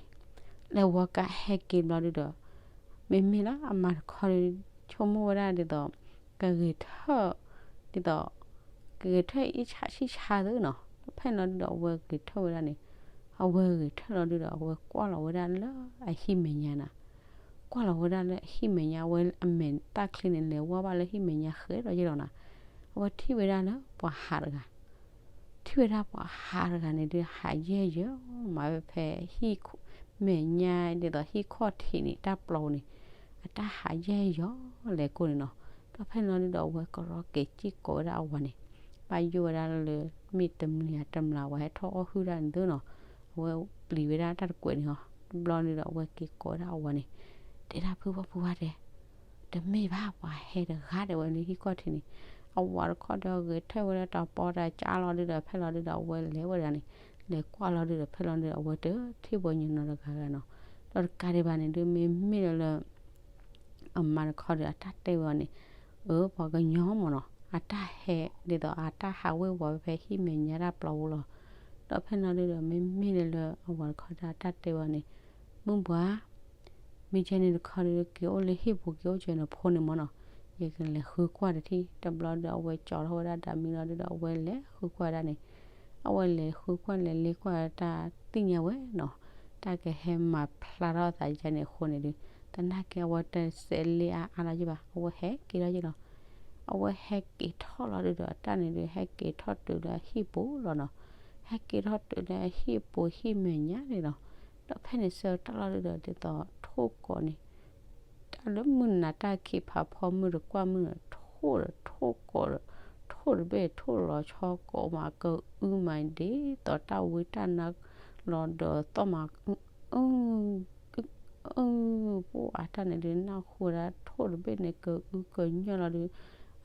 လဲၤဝီကးဟဲက့ၤဘျီဒုးဒီး မ့မ့ၢ်လၢအမါတခီဒီး ဆိကမိၣ်ဝဲဒၣ်ဒ်သိး ကဂဲၤထၢၣ် ဒ်သိး ကဂဲၤထၢၣ်အံၣ်ဆးဆံၣ်ဆါသၢနီၤ, ဖဲန့ၣ်လီၤဒုးဒီး အဝဲဂဲၤထၢၣ်ဝဲဒၣ်န့ၣ်, အဝဲဂဲၤထၢၣ်လီၤဒုးဒီး အဝဲကွၢ်လီၤဝဲဒၣ်လၢအဟံၣ်မဲာ်ညါနၤ, ကွၢ်လီၤဝဲဒၣ်လၢအဟံၣ်မဲာ်ညါ အဝဲအမဲာ်တၢ်ချံန့ၣ် လဲၤဝီဘၣ်လၢဟံၣ်မဲာ်ညါဃဲဒီးယဲလီၤနၤ, အဝဲထံၣ်ဝဲဒၣ်လၢပှၤဟးတဂၤ ထံၣ်ဝဲဒၣ်ပှၤဟးတဂၤန့ၣ်ဒုး ဟးယဲၢ်ယီၤမးဝဲဖဲဟံၣ် မဲာ်ညါဒ်သိးဟံၣ်ခီၣ်ထံးန့ၣ် တၢ်ပျီပူၤန့ၣ် အတၢ်ဟးယဲၢ်ယီၤလဲၤကိၢ်န့ၣ်နီၤ, ဒီးဖဲန့ၣ်လီၤဒုးဒီး အဝဲကရီက့ၤစံၣ်ကိးဝဲဒၣ်အဝၤန့ၣ်, ဘၣ်ယိၣ်ဝဲဒၣ်လၢ မ့ၢ်တမျီတမျီ အဝဲဟဲထီၣ်အီၣ်ဟုၣ်ဒၣ်န့ၣ်သၢနီၤ, အဝဲပျံၤဝဲဒၣ်တၢ်တကွဲးန့ၣ်ဟီ, တဘျီဒုးဒီး အဝဲက့ၤကိးဝဲဒၣ်အဝၤန့ၣ်, တဲဒၣ်ဖုဖီၣ်ဖုဖီၣ်တဲ တမ့ၢ်ဘၣ် ပှၤဟဲတဂၤဒဲးဝဲလၢဟံၣ်ခီၣ်ထံးန့ၣ်, အဝၤတခီဒီးဂဲၤထၢၣ်ဝဲဒၣ်တၢ်ပီတၢ်ကါလီၤဒုးဒီး ဖဲလီၤဒုးဒီး အဝဲလဲၤဝဲဒၣ်န့ၣ်, လဲၤကွၢ်လီၤဒုးဒီး ဖဲလီၤဒုးဒီး အဝဲတထံၣ်ပှၤကညီနီတဂၤဂၤနီၤ, ဒီးတကးဒံးဘၣ်န့ၣ်ဒုး မ့မ့ၢ်လၢ အမါတခီဒီး အတၢ်တဲဝဲအီၤန့ၣ်, အၢ ပှၤကညီမ့ၢ်နီၤ အတၢ်ဟဲဒ်သိးအတၢ်ဟးဝ့ၤဝီၤဝဲဖဲဟံၣ်မဲာ်ညါတၢ်ပျီပူၤလီၤ, ဒီးဖဲန့ၣ်လီၤဒုးဒီး မ့မ့ၢ်လၢအဝၤတခီဒီး အတၢ်တဲဝဲအီၤန့ၣ်, မုၢ်ဘှါ မ့ၢ်ကဲန့ၣ်တခီဒီး က့ၤအိၣ်လၢဟံၣ်ပူၤ က့ၤအိၣ်ကၢၤနဖိန့ၣ်မ့ၢ်နီၤ, ယကလဲၤဃုကွၢ်တထံၣ်, တဘျီဒီး အဝဲကၠီထီၣ်ဝဲဒၣ်တၢ်မံလီၤဒုးဒီး အဝဲလဲၤဃုကွၢ်ဒၣ်န့ၣ်, အဝဲလဲၤဃုကွၢ်လဲၤလ့ကွၢ်တၢ်သ့ၣ်ညါဝဲနီၤ, တၢ်ကဟဲမၤဖျါထီၣ်အသးယါန့ၣ်အဃိန့ၣ်ဒုး, သနာ်က့အဝဲတစဲးလ့အါအါလီၤယဘၣ်, အဝဲဟဲက့ၤလီၤယလီၤ အဝဲဟဲက့ၤထီၣ်လီၤဒုးဒီး အတၢ်န့ၣ်ဒုး ဟဲက့ၤထီၣ်တုၤလၢအဟံၣ်ပူၤလီၤနီၤ, ဟဲက့ၤထီၣ်တုၤလၢအဟံၣ်ပူၤဟံၣ်မဲာ်ညါန့ၣ်လီၤ, ဒီးဖဲန့ၣ်ဆၢကတီၢ်လီၤဒုးဒီး ဒ်သိးထိၣ်ကိးန့ၣ် တၢ်လၢမုၢ်နၤတၢ်ခံးဖးဖီမုၢ်တကွၢ်မုၢ် ထိၣ်ဒီးထိၣ်ကိးဒီး ထိၣ်တဘ့ၣ်ထိၣ်လီၤဆီကိးမး ကအုမး ဒ်သိးတၢ်ဝံတၢ်နါလီၤဒီးသီၣ်မး အၢ အၢ ပှၤအတၢ်န့ၣ်ဒုး နၢ်ဟူဝဲဒၣ်ထိၣ်တဘ့ၣ်န့ၣ် ကအုကညီၢ်လီၤဒုး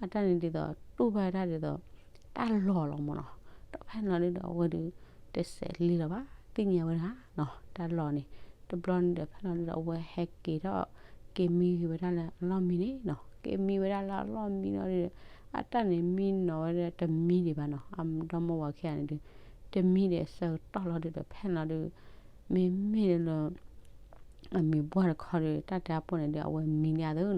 အတၢ်န့ၣ်ဒ်သိး တူၢ်ဘၣ်ဝဲဒၣ်ဒ်သိး တၢ်လီၢ်လီၤမ့ၢ်နီၤ, ဒီးဖဲန့ၣ်လီၤဒုးဒီး အဝဲဒုး တစဲးလ့လီၤဘၣ် သ့ၣ်ညါဝဲဒၣ်နီၤ တၢ်လီၢ်န့ၣ်, တဘျီန့ၣ်ဒီး ဖဲန့ၣ်လီၤဒုးဒီး အဝဲဟဲက့ၤထီၣ် က့ၤမံဝဲဒၣ်လၢအလီၢ်မံန့ၣ်နီၤ, က့ၤမံဝဲဒၣ်လၢအလီၢ်မံလီၤဒုးဒီး အတၢ်န့ၣ်မံနီၤဝဲဒၣ်တမံဒံးဘၣ်နီၤ, အဒီမိၢ်ဝၤခံဂၤန့ၣ်ဒုး တမံဒံးအဆၢကတီၢ်လီၤဒုးဒီး ဖဲန့ၣ်လီၤဒုး မ့မ့ၢ်လၢ အမံၤပှၢ်တခီဒီး တၢ်တဲအပိၢ်န့ၣ်ဒီး အဝဲမံလံအသးနီၤ,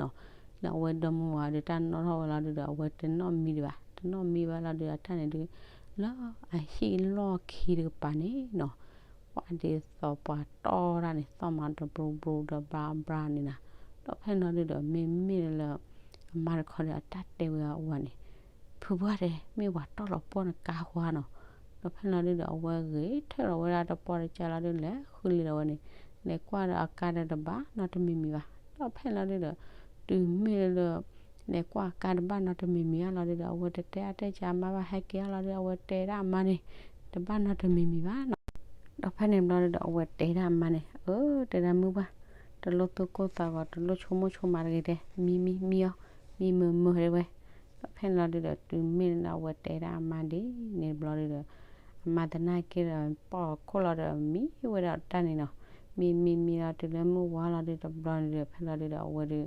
လၢအဝဲဒီမိၢ်ဝၤဒီး တၢ်နီၣ်ထီၣ်ဝဲလီၤဒုးဒီး အဝဲတနီၣ်မံဒံးဘၣ်, တနီၣ်မံဘၣ်လီၤဒုး အတၢ်န့ၣ်ဒုး လၢအဟံၣ်လီၢ်ခံတကပၤန့ၣ်နီၤ, ပှၤဒ်သိးပှၤတီၢ်တၢ်န့ၣ် သီၣ်မးတဘြူၤဘြူၤဒီးဘြါဘြါန့ၣ်နီၤ, ဒီးဖဲန့ၣ်လီၤဒုးဒီး မ့မ့ၢ်လၢ အမါတခီဒီး အတၢ်တဲဝဲအဝၤန့ၣ် ဖုပှၢ်တဲ မ့ၢ်ပှၤတီၢ်လီၤပှီၢ်နကါဃါနီၤ, ဒီးဖဲန့ၣ်လီၤဒုးဒီး အဝဲဂဲၤထၢၣ်လီၤဝဲဒၣ်တပီၢ်တကါလီၤဒုး လဲၤဃုလံလီၤဝဲန့ၣ်, လဲၤကွၢ်ဒီးအကါဒီးတဘၣ်နီတမံၤမံၤဘၣ်, ဒီးဖဲန့ၣ်လီၤဒုးဒီး တုၤမ့ၢ်လၢ လဲၤကွၢ်အကါတဘၣ်နီတမံၤမံၤအါလီၤဒုးဒီး အဝဲတတဲအါတဲကါမါဘၣ် ဟဲက့ၤအါလီၤဒုး အဝဲတဲဒၣ်အမါန့ၣ် တဘၣ်နီတမံၤမံၤဘၣ်နီၤ, ဒီးဖဲန့ၣ်ဘျီဒုးဒီး အဝဲတဲဒၣ်အမါန့ၣ် အၢ တဲဒၣ်မုၢ်ဘၣ် တလိၣ်သူၣ်ကိၢ်သးဂီၤ တလိၣ်ဆိကမိၣ်ဆိကမးတဂ့ၤတဲ မံမံမံအီၤ မံမုာ်မုာ်တဲဝဲ, ဒီးဖဲန့ၣ်လီၤဒုးဒီး တုၤမ့ၢ်လၢအဝဲတဲဒၣ်အမါဒ်န့ၣ်တဘျီဒုးဒီး အမါသနာ်က့ဒီး ပိာ်ခိၣ်လီၤဒီးမံဝဲဒၣ်တၢ်န့ၣ်နီၤ, မံမံမံလီၤတုၤလၢမုၢ်ဝါလီၤဒုးတဘျီဒုးဒီး ဖဲလီၤဒုးဒီး အဝဲဒုး က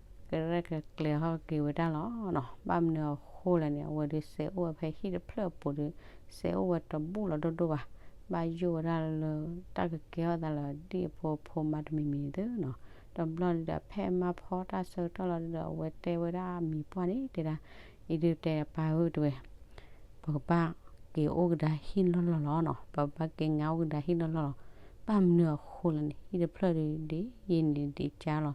ရဲၣ်ကကျဲၤဟီၣ်က့ၤဝဲဒၣ်လီၤနီၤ, ဘၣ်မနုၤအဃိလဲၣ်န့ၣ် အဝဲဒုးစဲးအိၣ်ဝဲဖဲဟံၣ်တဖျၢၣ်အပူၤဒုး စဲးအိၣ်ဝဲတဘူၣ်လီၤဒိၣ်ဒိၣ်ဘၣ်, ဘၣ်ယိၣ်ဝဲဒၣ်လၢ တၢ်ကကဲထီၣ်သးလၢဒ်အဖိအဖိမါတမံၤမံၤသ့နီၤ, တဘျီဒုးဒီး ဖဲအမါဖီတၢ်ဆၢကတီၢ်လီၤဒုးဒီး အဝဲတဲဝဲဒၣ်အမံၤပှၢ်န့ၣ် တဲဒၣ် အံၤဒုးတဲပၢ်ဧၢတဲဝဲ ပကဘၣ် ပကဘၣ်က့ၤအိၣ်ကဒါဟံၣ်လီၢ်လီၢ်လီၤနီၤ, ပဘၣ်က့ၤငါအိၣ်ကဒါဟံၣ်လီၢ်လီၢ်လီၤ. ဘၣ်မနုၤအဃိလဲၣ်န့ၣ် ဟံၣ်တဖျၢၣ်ဒုး ဒ်ယံာ်န့ၣ်ဒ်ကၢ်လီၤ.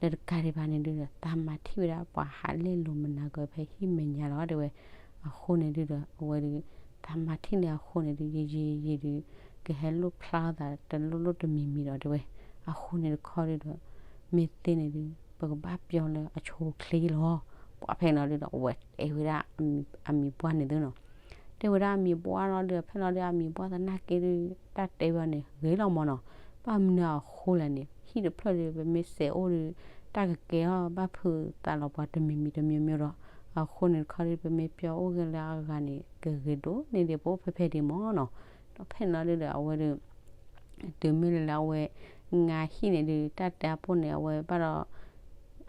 လၢတကးဒံးဘၣ်န့ၣ်ဒုးဒီး သးမၤထံၣ်ဝဲဒၣ်ပှၤဟးလဲၣ်လိၤမနၤကၢၤဖဲဟံၣ်မဲာ်ညါလီၤ တဲဝဲ. အဃိန့ၣ်ဒုးဒီး အဝဲဒုး သးမၤထံၣ်န့ၢ်အဃိန့ၣ်ဒုး ယံာ်ယံာ်ယံာ်ဒုး ကဟဲလိၣ်ဖျါသးတလိၣ်လိၣ်တမံၤမံၤဒီး တဲဝဲ. အဃိန့ၣ်တခီဒုးဒီး မ့ၢ်သ့န့ၣ်ဒုး ပကဘၣ်ပျီလၢအဆိအချ့လီၤ. ပှၤဖဲန့ၣ်လီၤဒုးဒီး အဝဲတဲဝဲဒၣ်အမံၤပှၢ်န့ၣ်သုနီၤ. တဲဝဲဒၣ်အမံၤပှၢ်လီၤဒုး ဖဲလီၤဒုးအမံၤပှၢ်သနာ်က့ဒုး တၢ်တဲဝဲန့ၣ် ဂ့ၤလီၤမၢ်နီၤ. ဘၣ်မနုၤအဃိလဲၣ်န့ၣ် ဟံၣ်တဖျၢၣ်ဒုး ပမ့ၢ်စဲးအိၣ်ဒုး တၢ်ကကဲထီၣ် ဘၣ်ဖုးသးလီၤပှၤတမံၤမံၤတမံၤမံၤဒီး အဃိန့ၣ်တခီဒုး ပမ့ၢ်ပျီအိၣ်ဂ့ၤလၢအဂၤန့ၣ် ကဂ့ၤဒိၣ်န့ၢ်ဒံးပအိၣ်ဖဲဖဲဒံးမၢ်နီၤ. ဒီးဖဲန့ၣ်လီၤဒုးဒီး အဝဲဒုး တုၤမ့ၢ်လၢလၢအဝဲ ငါဟံၣ်န့ၣ်ဒုး တၢ်တဲအပိၢ်န့ၣ် အဝဲဘၣ်ဒီး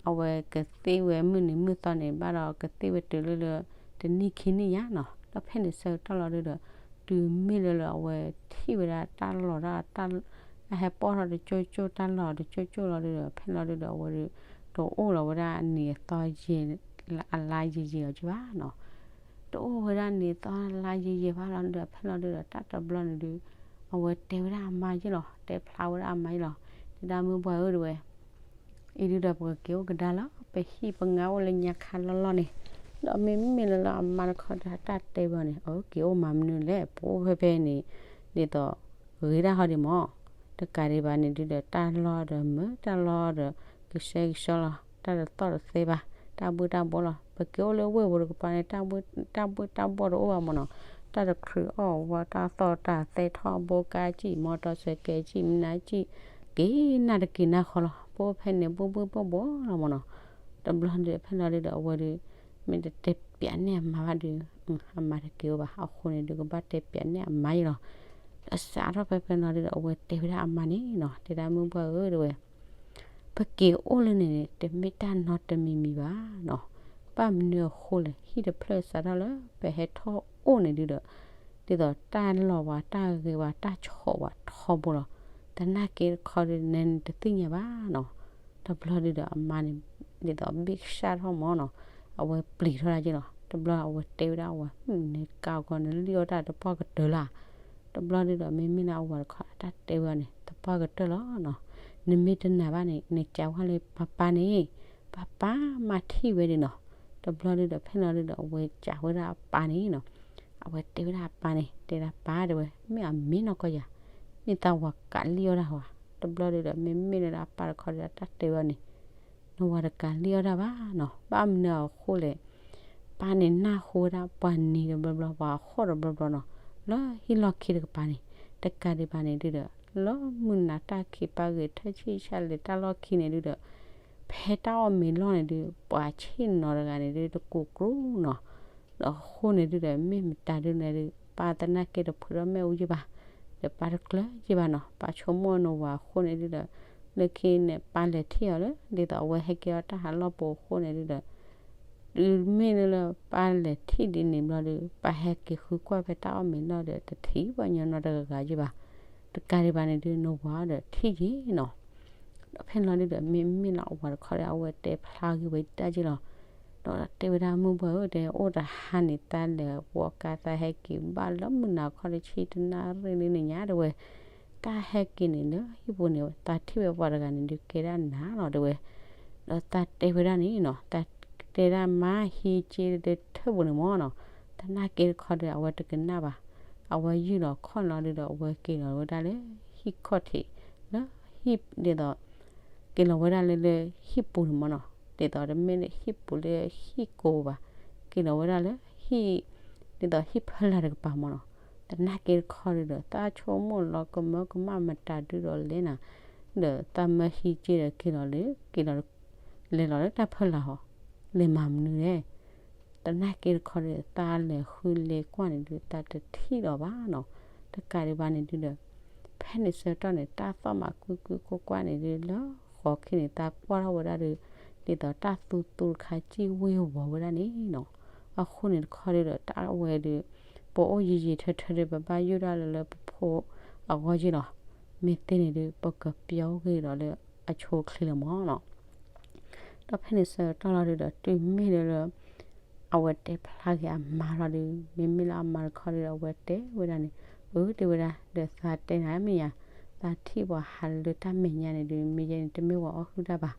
အဝဲကသ့ၣ်ဝဲမုၢ်နံၤမုၢ်သီန့ၣ် ဘၣ်ဒီးကသ့ၣ်ဝဲတုၤလၢလၢ တနံၣ်ခံနံၣ်ညါနီၤ. ဒီးဖဲန့ၣ်ဆၢကတီၢ်လီၤဒုးဒီး တုၤမ့ၢ်လၢလၢအဝဲထံၣ်ဝဲဒၣ်တၢ်လီၢ်ဒၣ်တၢ် အဟဲပိာ်ထီၣ်တကၠိကၠိတၢ်လီၢ်တကၠိကၠိလီၤဒုးဒီး ဖဲန့ၣ်လီၤဒုးဒီး အဝဲဒုး တအိၣ်လီၤဝဲဒၣ်အနံၤအသီယံာ် အလါယံာ်ယံာ်အီၤက့ဘၣ်နီၤ. တအိၣ်ဝဲဒၣ်နံၤသီလါယံာ်ယံာ်ဘၣ်လီၤဒုးဒီး ဖဲလီၤဒုးဒီး တၢ်တဘျီန့ၣ်ဒုး အဝဲတဲဝဲဒၣ်အမါယ့ၢ်လီၤ, တဲဖျါဝဲဒၣ်အမါယ့ၢ်လီၤ, တဲဒၣ်မုၢ်ပှၢ်ဧၢ တဲဝဲ, အံၤဒုးဒီးပကက့ၤအိၣ်ကဒါလၢပဟံၣ်ပငါအိၣ်လၢညါခါလီၢ်လီၢ်န့ၣ်, ဒီးမ့မ့ၢ်လၢလၢအမါတခီဒီးတၢ်တဲဝဲန့ၣ် အက့ၤအိၣ်မၤမနုၤလဲၣ်, ပအိၣ်ဖဲဖဲန့ၣ် ဒ်သိး ဂ့ၤဒၣ်ဟီဒံးမၢ်, တကးဒံးဘၣ်န့ၣ်ဒုးဒီး တၢ်လီၢ်ဒီးမုာ် တၢ်လီၢ်ဒီး ကဆှဲကဆှီလီၤ, တၢ်တသီၣ်တသဲဘၣ်, တၢ်ဘှ့ၣ်တၢ်ဘှီလီၤ, ပက့ၤအိၣ်လၢဝ့ၢ်ပူၤတကပၤန့ၣ် တၢ်ဘှ့ၣ်တၢ်ဘှီတအိၣ်ဘၣ်မၢ်နီၤ, တၢ်တချုးအီၣ်ဝဲ တၢ်သီၣ်တၢ်သဲထီၣ် ဘိကါစံၣ် မီတီဆဲးကဲးစံၣ် မနၤစံၣ်, က့ၤနၢ်တက့ၤနၢ်ဃီလီၤ, ပအိၣ်ဖဲန့ၣ် ဘှ့ၣ်ဘှ့ၣ်ဘှီၣ်ဘှီၣ်လီၤမၢ်နီၤ, တဘျီဒုးဖဲလီၤဒုးဒီး အဝဲဒုး မ့ၢ်တတဲပၠးန့ၢ်အမါဘၣ်ဒုး အမါတက့ၤအိၣ်ဘၣ်, အဃိန့ၣ်ဒုးကဘၣ်တဲပၠးန့ၢ်အမါယ့ၢ်လီၤ, ဒီးစးထီၣ်ဖဲဖဲလီၤဒုးဒီး အဝဲတဲဝဲဒၣ်အမါန့ၣ်နီၤ, တဲဒၣ်မုၢ်ပှၢ်ဧၢ တဲဝဲ ပက့ၤအိၣ်လၢန့ၣ်န့ၣ် တမ့ၢ်တၢ်နီတမံၤမံၤဘၣ်နီၤ, ဘၣ်မနုၤအဃိလဲၣ် ဟံၣ်တဖျၢၣ်စးထီၣ်လၢပဟဲထီၣ်အိၣ်န့ၣ်ဒုးဒီး ဒ်သိးတၢ်လီၤဝဲ တၢ်ဂ့ၤဝဲ တၢ်ဆီၣ်ဝဲထီဘိလီၤ, သနာ်က့တခီဒုး နတသ့ၣ်ညါဘၣ်နီၤ, တဘျီဒုးဒီးအမါန့ၣ် ဒ်သိးဘ့ၣ်ကစၢ်ထီၣ်မၢ်နီၤ, အဝဲပျံၤထီၣ်ဒၣ်က့လီၤ, တဘျီအဝဲတဲဝဲဒၣ်အဝဲ နကးကီးနလံၣ်အီၣ်တၢ်သပှၢ်ကတၢၢ်လၢ် တဘျီဒုးဒီး မ့မ့ၢ်လၢအဝၤတခီ တၢ်တဲဝဲန့ၣ် သပှၢ်ကတၢၢ်လီၤနီၤ, နမ့ၢ်တနာ်ဘၣ်န့ၣ် နကးဝဲလၢပၢ်ပၢ်န့ၣ်, ပၢ်ပၢ်မၤထံၣ်ဝဲဒၣ်နီၤ, တဘျီဒုးဒီး ဖဲလီၤဒုးဒီး အဝဲကးဝဲဒၣ်အပၢ်န့ၣ်နီၤ, အဝဲတဲဝဲဒၣ်အပၢ်န့ၣ် တဲဒၣ်ပၢ်တဲဝဲ မ့ၢ်အမ့ၢ်နီၢ်ကီၢ်ယၤ, မ့ၢ်သးဝၤကးလံၣ်အီၣ်တၢ်ဝဲ, တဘျီဒုးဒီး မ့မ့ၢ်လၢအပၢ်တခီဒီး တၢ်တဲဝဲန့ၣ် နဝၤတကးလံၣ်အီၣ်တၢ်ဘၣ်နီၤ, ဘၣ်မနုၤအဃိလဲၣ် ပၢ်န့ၣ်နၢ်ဟူဝဲဒၣ်ပှၤနံၤတဘျီဘျီ ပှၤဟီၣ်တဘျီဘျီနီၤ, လၢဟံၣ်လီၢ်ခံတကပၤန့ၣ်, တကးဒံးဘၣ်န့ၣ်ဒုးဒီး လၢမုၢ်နၤတၢ်ခံးပၢ်ဂ့ၤ ထၢဆံၣ်ဆၣ်လဲၤတၢ်လီၢ်ခံန့ၣ်ဒုးဒီး ဖဲတၢ်အီၣ်မ့ၤလီၢ်န့ၣ်ဒုး ပှၤဆ့ၣ်နီၤတဂၤန့ၣ်ဒုး တကိးကျိနီၤ, ဒီးအဃိန့ၣ်ဒုးဒီး မ့ၢ်မတၤဒုးန့ၣ်ဒုး ပၢ်သနာ်က့တဖှ့ထီၣ်မ့ၣ်အူယ့ၢ်ဘၣ်, ဒီးပၢ်တကျၢၤယ့ၢ်ဘၣ်နီၤ, ပၢ်ဆိကမိၣ်နဝၤအဃိန့ၣ်ဒုးဒီး လၢခံန့ၣ် ပၢ်လဲၤထံၣ်အီၤလၢ ဒ်သိးအဝဲဟဲက့ၤအီၣ်တၢ်ဟးလီၢ်ပူၤအဃိန့ၣ်ဒုးဒီး တုၤမ့ၢ်လၢလၢပၢ်လဲၤထံၣ်ဒ်န့ၣ်ဘျီဒီး ပၢ်ဟဲက့ၤဃုကွၢ်ဖဲတၢ်အီၣ်မ့ၤလီၢ်ဒီး တထံၣ်ပှၤညီနီတဂၤယ့ၢ်ဘၣ်, တကးဒံးဘၣ်န့ၣ်ဒုး နဝၤဒီးထံၣ်ယ့ၢ်နီၤ, ဒီးဖဲန့ၣ်လီၤဒုးဒီး မ့မ့ၢ်လၢအဝၤတခီဒီး အဝဲတဲဖျါဂ့ၤဝဲတၢ်က့လီၤ, ဒီးတဲဝဲဒၣ်မုၢ်ပှၢ်ဧၢ တဲအိၣ်တဟါန့ၣ် သးလဲၤဝီကါ သးဟဲက့ၤဘၣ်လၢမုၢ်နၤခီတဆံတနၣ်ရံၣ်လံန့ၣ်ညါတဲဝဲ, တၢ်ဟဲက့ၤန့ၣ်လၢဟံၣ်ပူၤန့ၣ် သးထံၣ်ဝဲပှၤတဂၤန့ၣ်ဒုးကဲဒၣ်နၤလီၤတဲဝဲ, ဒီးသးတဲဝဲဒၣ်န့ၣ်နီၤ သးတဲဒၣ်မါဟံးက့ဒီးထၢၣ်ပူၤန့ၣ်မၢ်နီၤ, သနာ်က့တခီဒီး အဝဲတကနၣ်ဘၣ်, အဝဲယုၢ်လီၤခီၣ်လီၤဒုးဒီး အဝဲက့ၤလီၤဝဲဒၣ်လၢဟံၣ်ခီၣ်ထံး လၢဟံၣ်ဒ်သိး က့ၤလီၤဝဲဒၣ်လၢလၢဟံၣ်ပူၤန့ၣ်မၢ်နီၤ, ဒ်သိးတမ့ၢ်လၢဟံၣ်ပူၤလၢဟံၣ်ကိးဘၣ်, က့ၤလီၤဝဲဒၣ်လၢဟံၣ် ဒ်သိးဟံၣ်ဖီလာ်တကပၤမၢ်နီၤ, သနာ်က့တခီဒုးဒီး သးဆိကမိၣ်လီၤကမၢကမၣ်မတၤဒုးဒီးလဲၣ်နၤ, ဒီးသးမၢဟံးက့ဒီးက့ၤလီၤလၢ က့ၤလီၤ လဲၤလီၤလၢတၢ်ဖီလာ်ဟီ, လဲၤမၤမနုၤလဲၣ်, သနာ်က့တခီဒီး သးလဲၤဃုလဲၤကွၢ်န့ၣ်ဒုး သးတထံၣ်လီၤဘၣ်နီၤ, တကးဒံးဘၣ်န့ၣ်ဒုးဒီး ဖဲန့ၣ်ဆၢကတီၢ်န့ၣ် တၢ်သီၣ်မးကွံကွံကွၢ်ကွၢ်န့ၣ်ဒုး လၢဃီခံန့ၣ် သးကွၢ်ထီၣ်ဝဲဒၣ်ဒီး ဒ်သိးတၢ်သူသူတခါစံၣ်ဝ့ၤဝီၤဝဲဒၣ်န့ၣ်နီၤ, အဃိန့ၣ်တခီဒုးဒီး တၢ်ဝဲဒုး ပအိၣ်ယံာ်ယံာ်ထၢထၢဒီး ပဘၣ်ယုၢ်ဒၣ်လၢလၢပဖိအဂီၢ်က့လီၤ, မ့ၢ်သ့န့ၣ်ဒုး ပကပျီဂ့ၤဒီးလၢအဆိအချ့လၢမၢ်နီၤ ဒီးဖဲန့ၣ်ဆၢကတီၢ်လီၤဒုးဒီး တုၤမ့ၢ်လၢလၢ အဝဲတဲဖျါက့ၤအမါလီၤဒုး, မ့မ့ၢ်လၢအမါတခီဒုးဒီး အဝဲတဲဝဲဒၣ်န့ၣ်, အၢ တဲဝဲဒၣ် ဒီးသးတဲနၤမ့ၢ်ယၤ, သးထံၣ်ပှၤဟးလၢတၢ်မဲာ်ညါန့ၣ်ဒုး မ့ၢ်ယဲန့ၣ် တမ့ၢ်ပှၤအီၣ်ဟုၣ်တၢ်ဘၣ်,